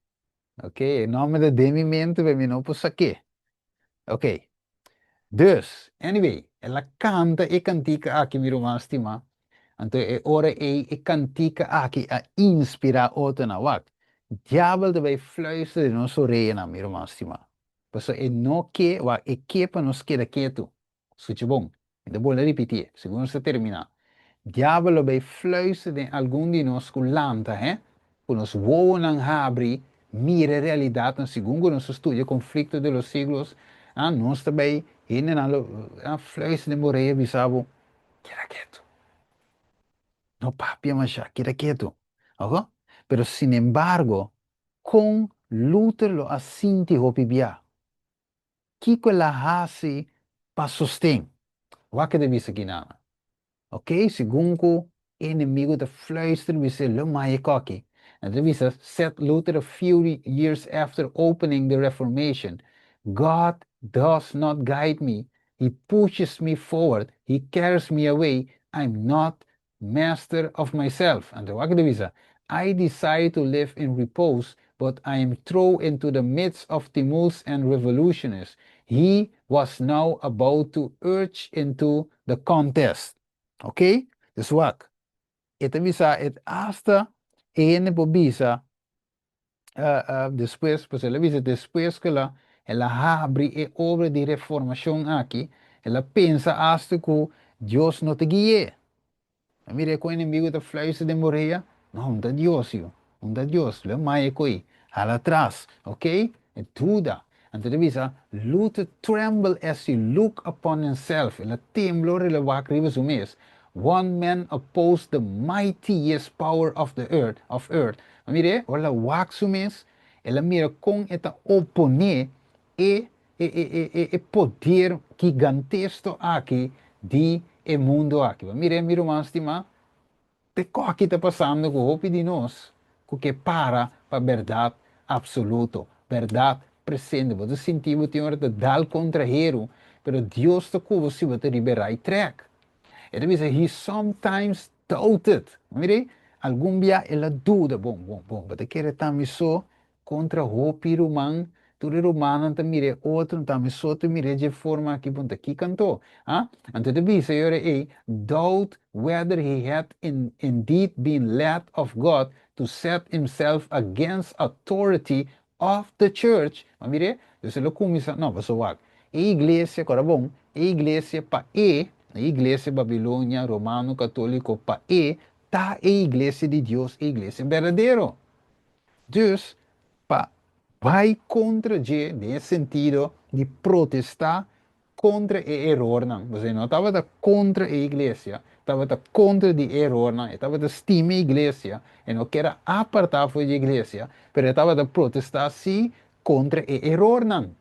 A: Ok, e nomber ta den mi mente, pero mi no por sak'é. Ok. Dus, anyway, el a kanta e kantika aki, mi ruman stimá. Anto e ora ei e kantika aki a inspirá otronan. Wak, diabel ta bai fluister den nos oreanan, mi ruman stimá. Pasobra e no ke, wak, e ke pa nos keda ketu. Skucha bon, mi ta bolbe ripitié, segun nos ta terminá. Diabel lo bay fluister den algun di nos ku lanta, he, ku nos wowonan habri, mira e realidatnan segun ku nos ta studia Conflicto de los Siglos, ah, nos ta bay Hendenan lo fluister den bo orea bisa bo, Keda ketu. No papia masha, keda ketu. Oko? Pero sinembargo, kon Luther lo a sinti hopi bia? Kiko el a hasi pa sosten? Wak ke ta bisa kinan. Ok, segun ku e enemigu ta fluister bis'é lo mai e koki. Nan ta bisa, said Luther a few years after opening the Reformation, God does not guide me, He pushes me forward, He carries me away, I'm not master of myself. Anto wak ta bisa, I desire to live in repose, but I am thrown into the midst of tumults and revolutionaries. He was now about to urge into the contest. Ok? Dus wak, e ta bisa, e hasta e hende por bisa despues, pues el a bisa despues ku el a habri e obra di reformashon aki, el a pensa hasta ku Dios no ta gui'é. A mira ku enemigu ta fluister den bo orea? No, un ta Dios, yu. Un ta Dios. Lo mai e koi. Hala atras. Ok? E duda. Anto ta bisa, Luther trembled as he looked upon himself. El a tembla ora el a wak riba su mes. One man opposed the mightiest power of the earth, of earth. A mira, ora el a wak su mes, el a mira kon e ta oponé e e e e e poder gigantesto aki di e mundo aki. Bo mira, mi ruman stimá, te koki ta pasando ku hopi di nos ku ke para pa bèrdat apsoluto, bèrdat presente. Bo ta sinti bo tin ora ta dal kontra heru, pero Dios ta ku bo si bo ta riba e right track. E ta bisa, He sometimes doubted. Bo mira, algun bia el a duda, bon, bon, bon, bo ta kere ta mi so Kontra hopi ruman, tur e rumannan ta mira e otro, nta mi so ta mira dje forma aki punta kiko anto? Ha? Anto ta bisa e ora ei, doubt whether he had in indeed been led of God to set himself against authority of the church. Bo a mir'é? Dus el a kuminsá, no, pasobra wak, e iglesia, kora bon, e iglesia pa e, e iglesia Babilonia, Romano, Katoliko, pa e ta e iglesia di Dios, e iglesia berdadero. Dus, pa bai kontra dje den e sentido di protestá kontra e erornan. Pasobra e no tabata kontra e iglesia, tabata kontra di e erornan, e tabata stima e iglesia, e no kier a apartá for di e iglesia, pero e tabata protestá sí kontra e erornan.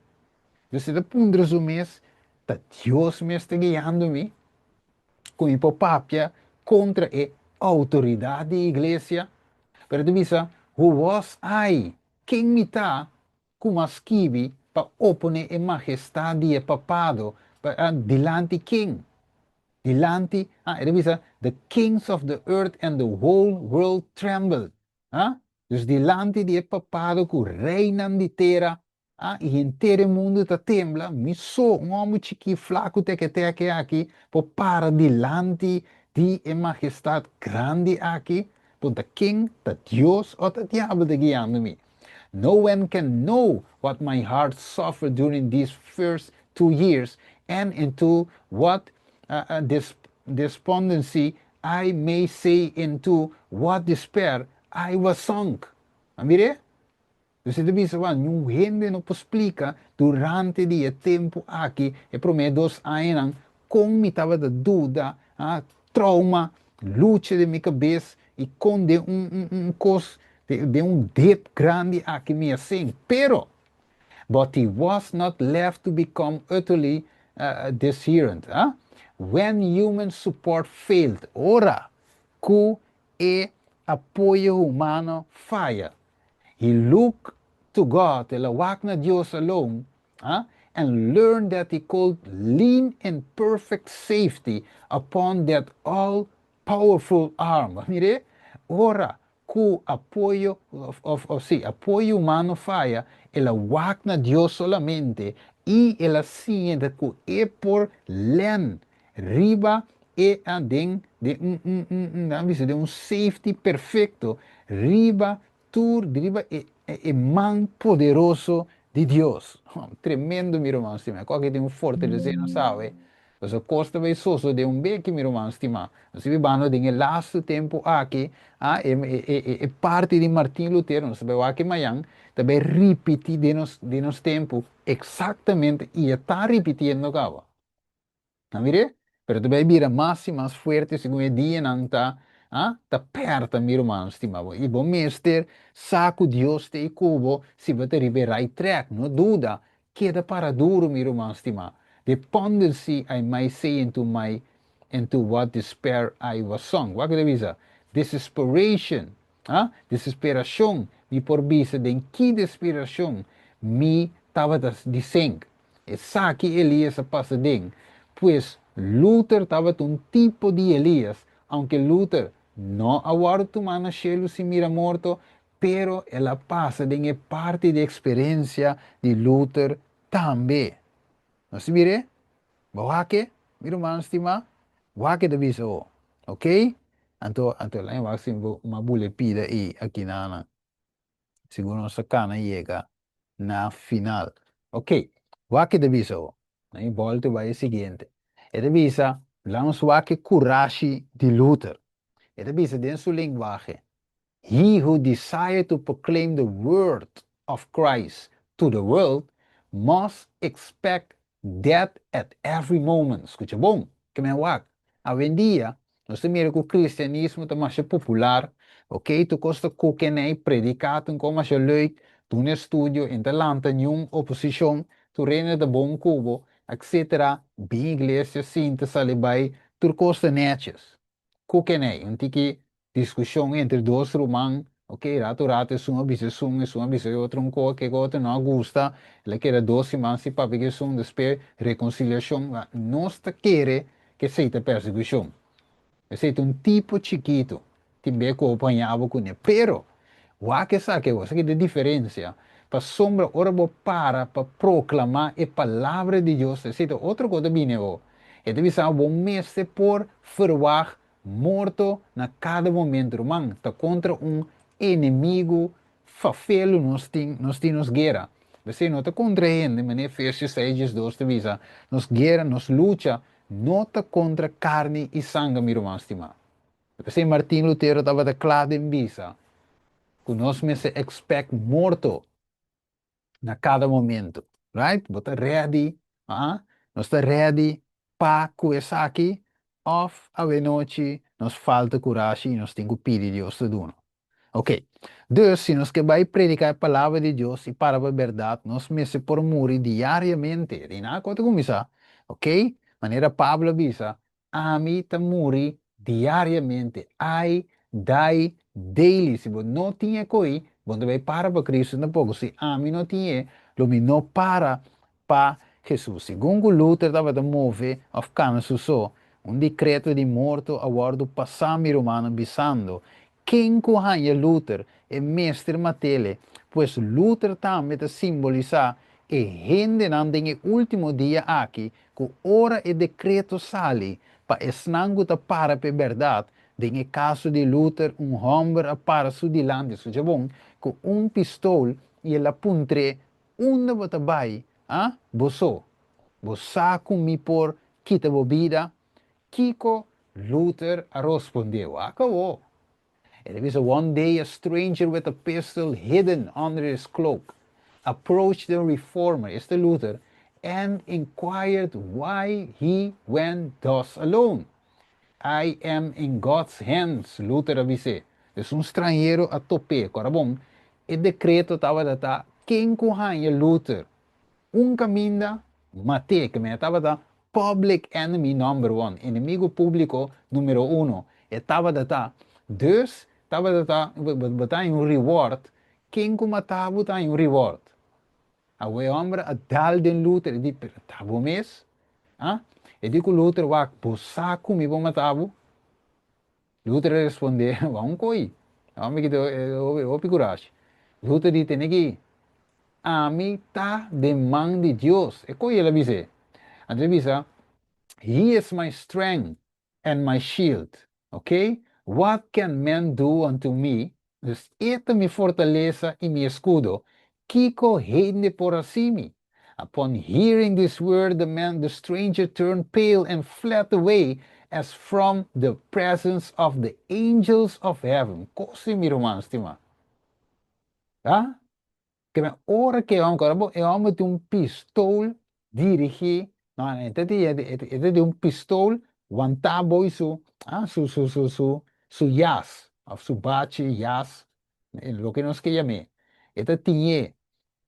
A: Dus e ta puntra su mes, Ta Dios mes ta guiando mi? Ku mi por papia kontra e outoridat di iglesia? Pero e ta bisa, Who was I? Ken mi ta ku m'a skibi pa oponé e mahestat di e papado pa dilanti ken? Dilanti, ah, e ta bisa, The kings of the earth and the whole world trembled. Ah, dus dilanti di e papado ku reinan di tera. Ah, i henter e mundu ta tembla, mi so, un hòmber chikí, flaku, tèkè-tèkè aki, por para dilanti di e Mahestat grandi aki? Punta ken ta Dios o ta diabel ta guiando mi? No one can know what my heart suffered during these first 2 years and into what despondency, I may say into what despair I was sunk. A mir'é? Nos ta bisa wak niun hende no por splika durante di e tempu aki, e promé 2 añanan, kon mi tabata duda, trauma, lucha den mi kabes i kon den un kos, den un dip grandi aki mi a sink. Pero, but he was not left to become utterly disheartened. When human support failed, ora ku e apoyo humano faya, he looked to God, el a wak na Dios alone, and learned that he could lean in perfect safety upon that all-powerful arm. Mira, ora ku apoyo, of, sí, apoyo humano faya, el a wak na Dios solamente i el a siña ku e por len riba e den un safety perfekto riba tur riba e man poderoso di Dios. Tremendo, mi ruman. Si, mi tin un fortalesé, no sabe. Pasobra kos ta bai sosodé un beki, mi ruman stimá. Nos ta bibando den e lastu tempu aki, ah, e, e, e, e parti di Martin Lutero, nos ta bai wak mañan, ta bai ripití den nos tempu eksaktamente i e ta ripitiendo kaba. Na mir'é? Pero ta bai bira mas i mas fuerte segun e dianan ta, ah, ta pèrta, mi ruman stimá bo. I bo mester sa ku Dios ta ku bo si bo ta riba e right track. No duda, keda para duru, mi ruman stimá. Despondency I might say into what despair I was sunk. Wak e ta bisa? Desperation. Ah? Desesperashon. Mi por bisa den ki desesperashon mi tabata di sink. Esaki Elias a pasa den. Pues Luther tabata un tipo di Elias, aunke Luther no a wòrdu tumá na shelu sin mira morto, pero el a pasa den e parti di eksperensia di Luther tambe. Nos ta mir'é? Bo wak e, mi ruman stimá? Wak e ta bisa bo, ok? Anto, anto laña wak si bo m'a bula e pida ei aki nan. Sigur nos ta kana yega na final. Ok, wak e ta bisa bo. Na e bòlta bai e siguiente. E ta bisa, laga nos wak e kurashi di Luther. E ta bisa den su lenguahe, He who desire to proclaim the word of Christ to the world must expect death at every moment. Skucha bon, ke men wak. Awendia, nos ta mira ku kristianismo ta masha popular, ok, tur kos ta kukenei, prediká ta un kos masha leuk, duna estudio, e no ta lanta niun oposishon, tur hende ta bon ku bo, etcetera. Bin iglesia, sinta, sali bai, tur kos ta nètjes. Kukenei, un tiki diskushon entre dos ruman, ok, ratu ratu esun a bisa esun, esun a bisa e otro un kos, ke otro no a gusta, el a keda 2 siman sin papia ku esun, despues rekonsiliashon. Nos ta kere ku esei ta persekushon. Esei ta un tipo chikitu, tin be ku bo haña bo kuné. Pero, wak esaki awor, esaki ta e diferensia, pasobra ora bo para pa proklamá e palabra di Dios, esei ta otro kos ta bini awor. E ta bisa bo mester por ferwagt morto na kada momento, ruman. Ta kontra un enemigu fafelu nos tin nos guera. P'esei no ta kontra hende, manera Efesios 6:12 ta bisa, nos guera, nos lucha, no ta kontra karni i sanger, mi ruman stimá. P'esei Martin Lutero tabata kla den bisa ku nos mester expect morto na kada momento. Right? Bo ta ready, ah? Nos ta ready pa ku esaki òf awenochi nos falta kurashi i nos tin ku pidi Dios ta duna? Ok. Dus, si nos ke bai prediká e palabra di Dios i para pa bèrdat, nos mester por muri diariamente. Di nada ku ta kuminsá. Ok? Manera Pablo a bisa, Ami ta muri diariamente. I die daily. Si bo no tin e koi, bo no ta bai para pa Cristo tampoko. Si ami no tin e, lo mi no para pa Jesus. Segun ku Luther tabata move òf kana su so, un dekreto di morto a wòrdu pasá mi rumannan bisando, Ken ku haña Luther, e mester mat'ele. Pues Luther tambe ta simbolisá e hendenan den e último dia aki ku ora e dekreto sali pa esnan ku ta para p'e bèrdat, den e kaso di Luther un hòmber a para su dilanti, skucha bon, ku un pistol i el a puntr'é, Unda bo ta bai, ah? Bo so? Bo sa ku mi por kita bo bida? Kiko Luther a rospondé? Wak awor. E ta bisa, One day a stranger with a pistol hidden under his cloak approached the reformer, esta Luther, and inquired why he went thus alone. I am in God's hands, Luther a bis'é. Dus un stranhero a top'é. Kora bon, e dekreto tabata ta ken ku haña Luther un kaminda mat'é, ke men e tabata public enemy number one, enemigu públiko número uno. E tabata ta. Dus, tabata ta, bo ta haña un reward, ken ku mata bo ta haña un reward. Awe e hòmber a dal den Luther, e di, pero ta bo mes? Ah? E di ku Luther, wak, bo sa ku mi por mata bo? Luther a respondé, Wak un koi. E hòmber ki ta hopi kurashi. Luther di, Tene ki, ami ta den man di Dios. E koi el a bis'é. Anto el a bisa, He is my strength and my shield. Ok? What can man do unto me? Dus e ta mi fortalesa i mi eskudo. Kiko hende por hasi mi? Upon hearing this word, the man, the stranger turned pale and fled away as from the presence of the angels of heaven. Kosi mi ruman stimá. Ah? Ke men ora ku e hòmber, ora e hòmber tin un pistol dirigí, no, e ta di, e ta di un pistol wantá boi su, ah, su jas, òf su bachi, jas, loke nos ke yam'é. E ta tiñ'é.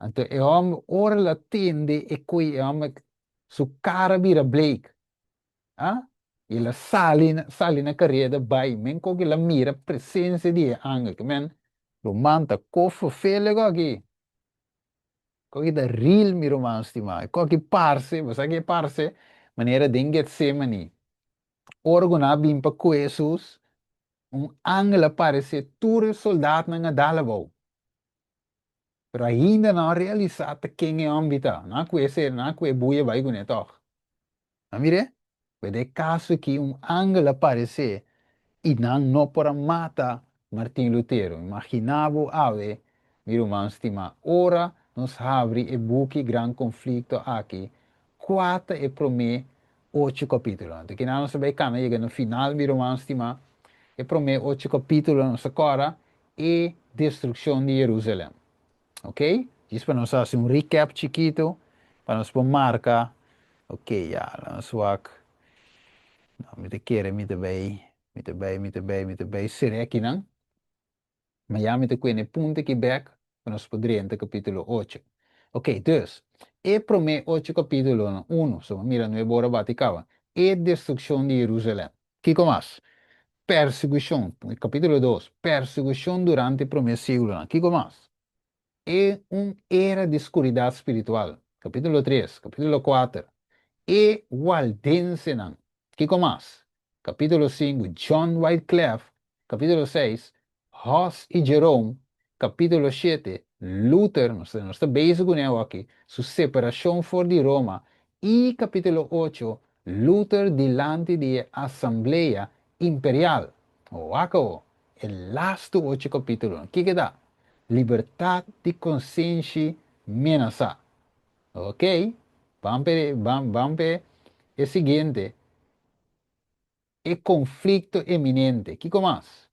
A: Anto e hòmber, ora el a tende e koi, e hòmber su kara bira bleek. Ah? I el a sali, sali na kareda bai, men kon ku el a mira presensia di e angel. Ke men, ruman ta ko ferfele aki. Ko aki ta real, mi ruman stimá. Ko aki parse, bo sa ke parse? Manera den Getsemani. Ora ku nan a bin pa ku Hesus, un angel a paresé tur e soldatnan a dal abou. Pero ainda nan a realisá ta ken e hòmber ta. Nan a kue ser, nan a kue buya bai kuné tòg. A mir'é? Pues den e kaso aki un angel a paresé i nan no por a mata Martin Lutero. Imaginá bo awe, mi ruman stimá, ora nos habri e buki Gran Konflikto aki, kua ta e promé ocho kapítulonan? Anto kinan nos ta bai kana yega na final, mi ruman stimá. E promé ocho kapítulo nos ta kòrda e destrukshon di Jerusalèm. Ok, djis pa nos hasi un recap chikitu pa nos por marka. Ok, ya, laga nos wak. No, mi ta kere mi ta bay, mi ta bay, mi ta bay, mi ta bay sere akinan. Ma ya mi ta kuene e punto aki bek pa nos por drenta kapitulo ocho. Ok, dus, e prome ocho kapitulonan, uno, so bo mira nuebe ora bati kaba, e destrukshon di Jerusalèm. Kiko mas? Persekushon, kapítulo dos, persekushon durante e promé siglonan. Kiko mas? E un era di skuridat spiritual, kapítulo tres, kapítulo kuater, e waldensenan. Kiko mas? Kapítulo sinku, John Wyclef, kapítulo seis, Huss i Jerome, kapítulo shete, Luther, nos ta nos ta bezig kuné awaki, su separashon for di Roma, i kapítulo ocho, Luther dilanti di e asamblea imperial. Wak awo, e lastu ocho kapítulonan. Kiko ta? Libertat di konsenshi menasá. Oké, ban p'e ban ban p'e e siguiente. E konflikto eminente. Kiko mas?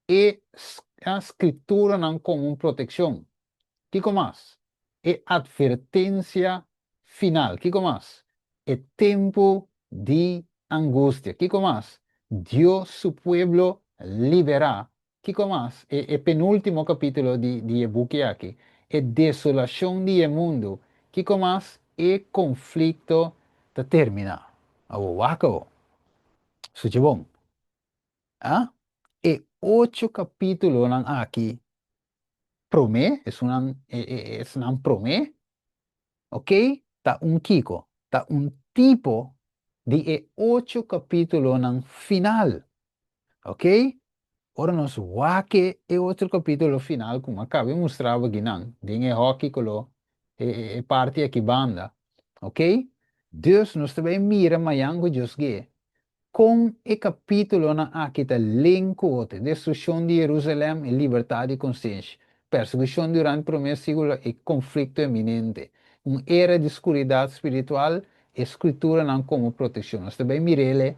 A: E Skrituranan komo un protekshon. Kiko mas? E atvertensia final. Kiko mas? E tempu di angustia. Kiko mas? Dios su pueblo liberá. Kiko mas? E e penúltimo kapítulo di di e buki aki. E desolashon di e mundu. Kiko mas? E konflikto ta terminá. Awor wak awor. Suche bon. A E ocho kapítulonan aki promé, esunnan e e esnan promé, oké, ta un kiko? Ta un tipo di e ocho kapítulonan final. Oké? Ora nos wak e otro kapítulo final ku mi a kaba di mustra bo akinan, den e hòki koló, e e e parti aki banda, oké? Dus nos ta bai mira mañan ku Dios ke Kon e kapítulonan aki ta link ku otro, e destrukshon di Jerusalèm, e libertat di konsenshi, persekushon durante promé siglo, e konflikto eminente, un era di skuridat spiritual, e Skrituranan komo protekshon. Nos ta bai mir'el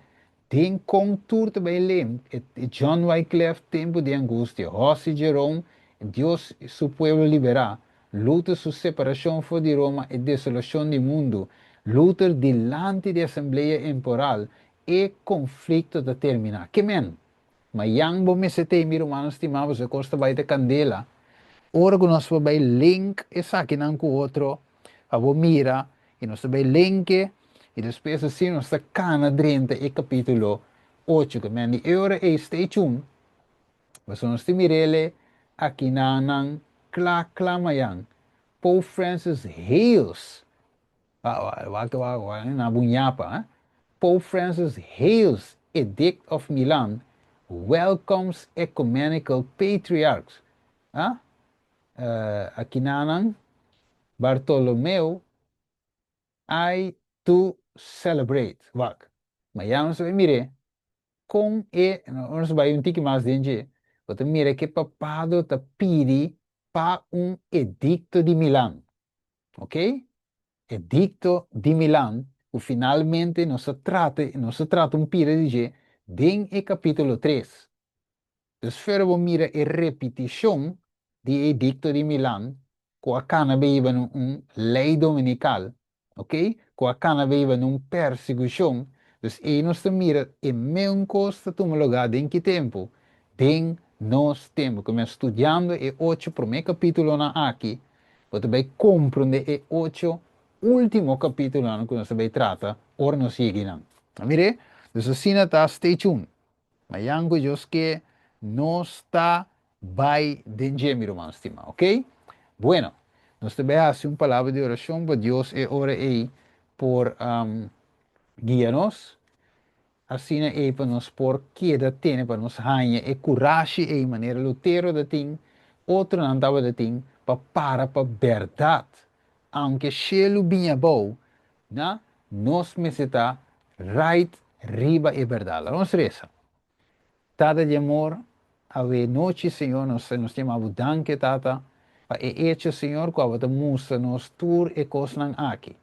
A: den kon tur ta bai link, e John Wyclef, tempu di angustia, Hos i Jerome, Dios su pueblo liberá, Luther su separashon for di Roma, e desolashon di mundu, Luther dilanti di asamblea emporal, e konflikto ta terminá. Ke men? Mayan bo mester tei, mi rumannan stimá, pasobra e kos ta bai ta kandela. Ora ku nos por bai link esakinan ku otro, pa bo mira, i nos ta bai link'e, i despues asina nos ta kana drenta e kapítulo ocho. Ke men? Di e ora ei, stay tuned. Pasobra nos tin mir'el akinanan kla kla mayan. Pope Francis hails, wak wak wak na bo ñapa eh, Pope Francis hails Edict of Milan, welcomes ecumenical patriarchs, ah, akinanan Bartolomeo I to celebrate, wak. Mayan nos ta bay mir'e Kon e, ora nos bai un tiki mas den dje, bo ta mira ke papado ta pidi pa un edikto di Milan. Ok? Edicto di Milan, ku finalmente nos a trata, nos a trata un pida di dje den e kapítulo tres. Dus fera bo mira e repetishon di e Edicto di Milan ku a kana bay hiba na un lei dominikal, ok, ku a kana bay hiba na un persekushon. Dus ei nos ta mira e meun kos ta tuma lugá den ki tempu? Den nos tempu. Ku mi a studiando e ocho promé kapítulonan aki, Bo ta bai komprondé e ocho último kapítulonan ku nos ta bai trata ora nos yega einan. A mir'é? Dus asina ta, stay tuned. Mayan ku Dios ke, nos ta bai den dje, mi ruman stimá. Oké? Bueno, nos ta bai hasi un palabra di orashon pa Dios e ora ei por guia nos. Asina ei pa nos por keda tene, pa nos haña e kurashi ei manera Lutero ta tin, otronan tabata tin, pa para pa bèrdat. Aunke shelu bini abou, na, nos mester ta right riba e bèrdat. Laga nos resa. Tata di amor, awe nochi, Señor, nos nos yama Bo danki, Tata, pa e echo, Señor, ku abo ta mustra nos tur e kosnan aki.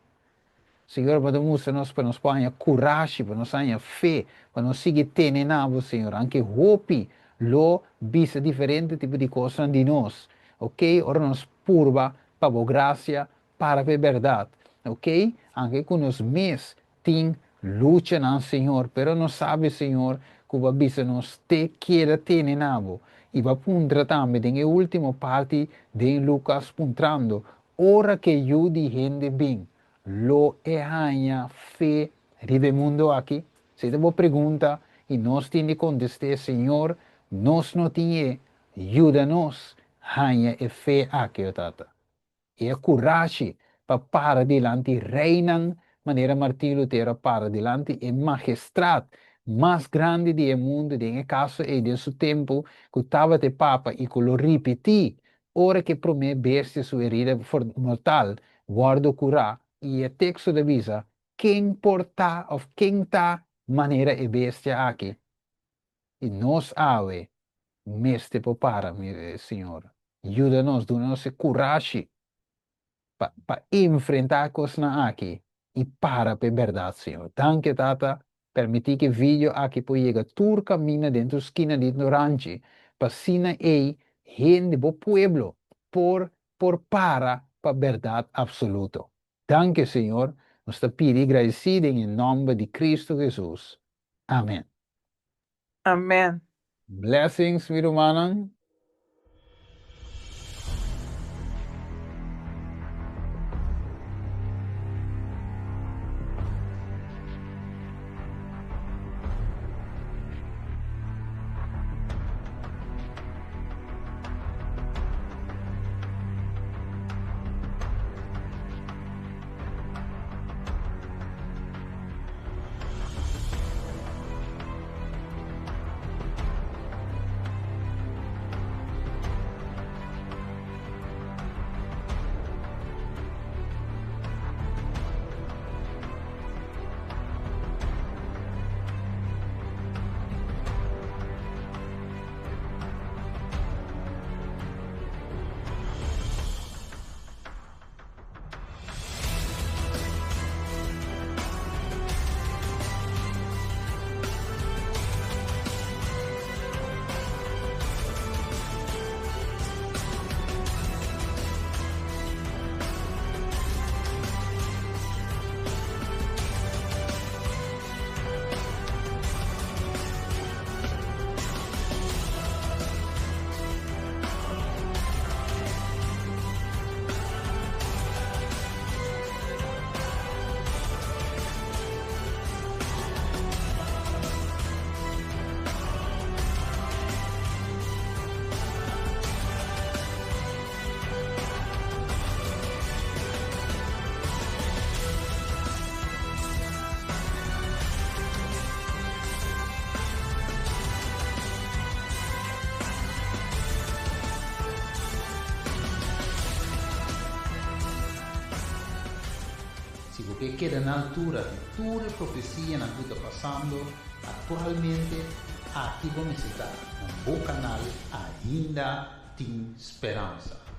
A: Señor, bo ta mustra nos pa nos por haña kurashi, pa nos haña fe, pa nos sigui tene na bo, Señor. Anke hopi lo bisa diferente tipo di kosnan di nos, ok, ora nos purba pa bo grasia para pa e bèrdat, ok, anke ku nos mes tin luchanan, Señor, pero nos sabi, Señor, ku bo a bisa nos te keda tene na bo. I bo a puntra tambe den e último parti den Lukas puntrando, Ora ku e Yu di hende bin, lo e haña fe riba e mundu aki? Esei ta bo pregunta i nos tin di kontest'é, Señor, nos no tin e, yuda nos haña e fe aki, o Tata. I e kurashi pa para dilanti reinan manera Martin Lutero a para dilanti e magestrat mas grandi di e mundu den e kaso ei den su tempu ku tabata e papa i ku lo ripití ora ku e promé bestia su herida mortal wòrdu kurá i e teksto ta bisa ken por ta òf ken ta manera e bestia aki. I nos awe mester por para, Señor. Yuda nos, duna nos e kurashi pa pa enfrentá e kosnan aki i para pa e bèrdat, Señor. Danki, Tata. Permití ku e video aki por yega tur kaminda den tur skina di Noranchi, pa asina ei hende, bo pueblo, por por para pa bèrdat apsoluto. Danki, Señor. Nos ta pidi i gradisí den e nòmber di Kristu Hesus. Amen.
B: Amen.
A: Blessings mi rumannan. Si bo ke keda na altura di tur e profesianan ku ta pasando aktualmente, aki bo mester ta na bo kanal Ainda Tin Speransa.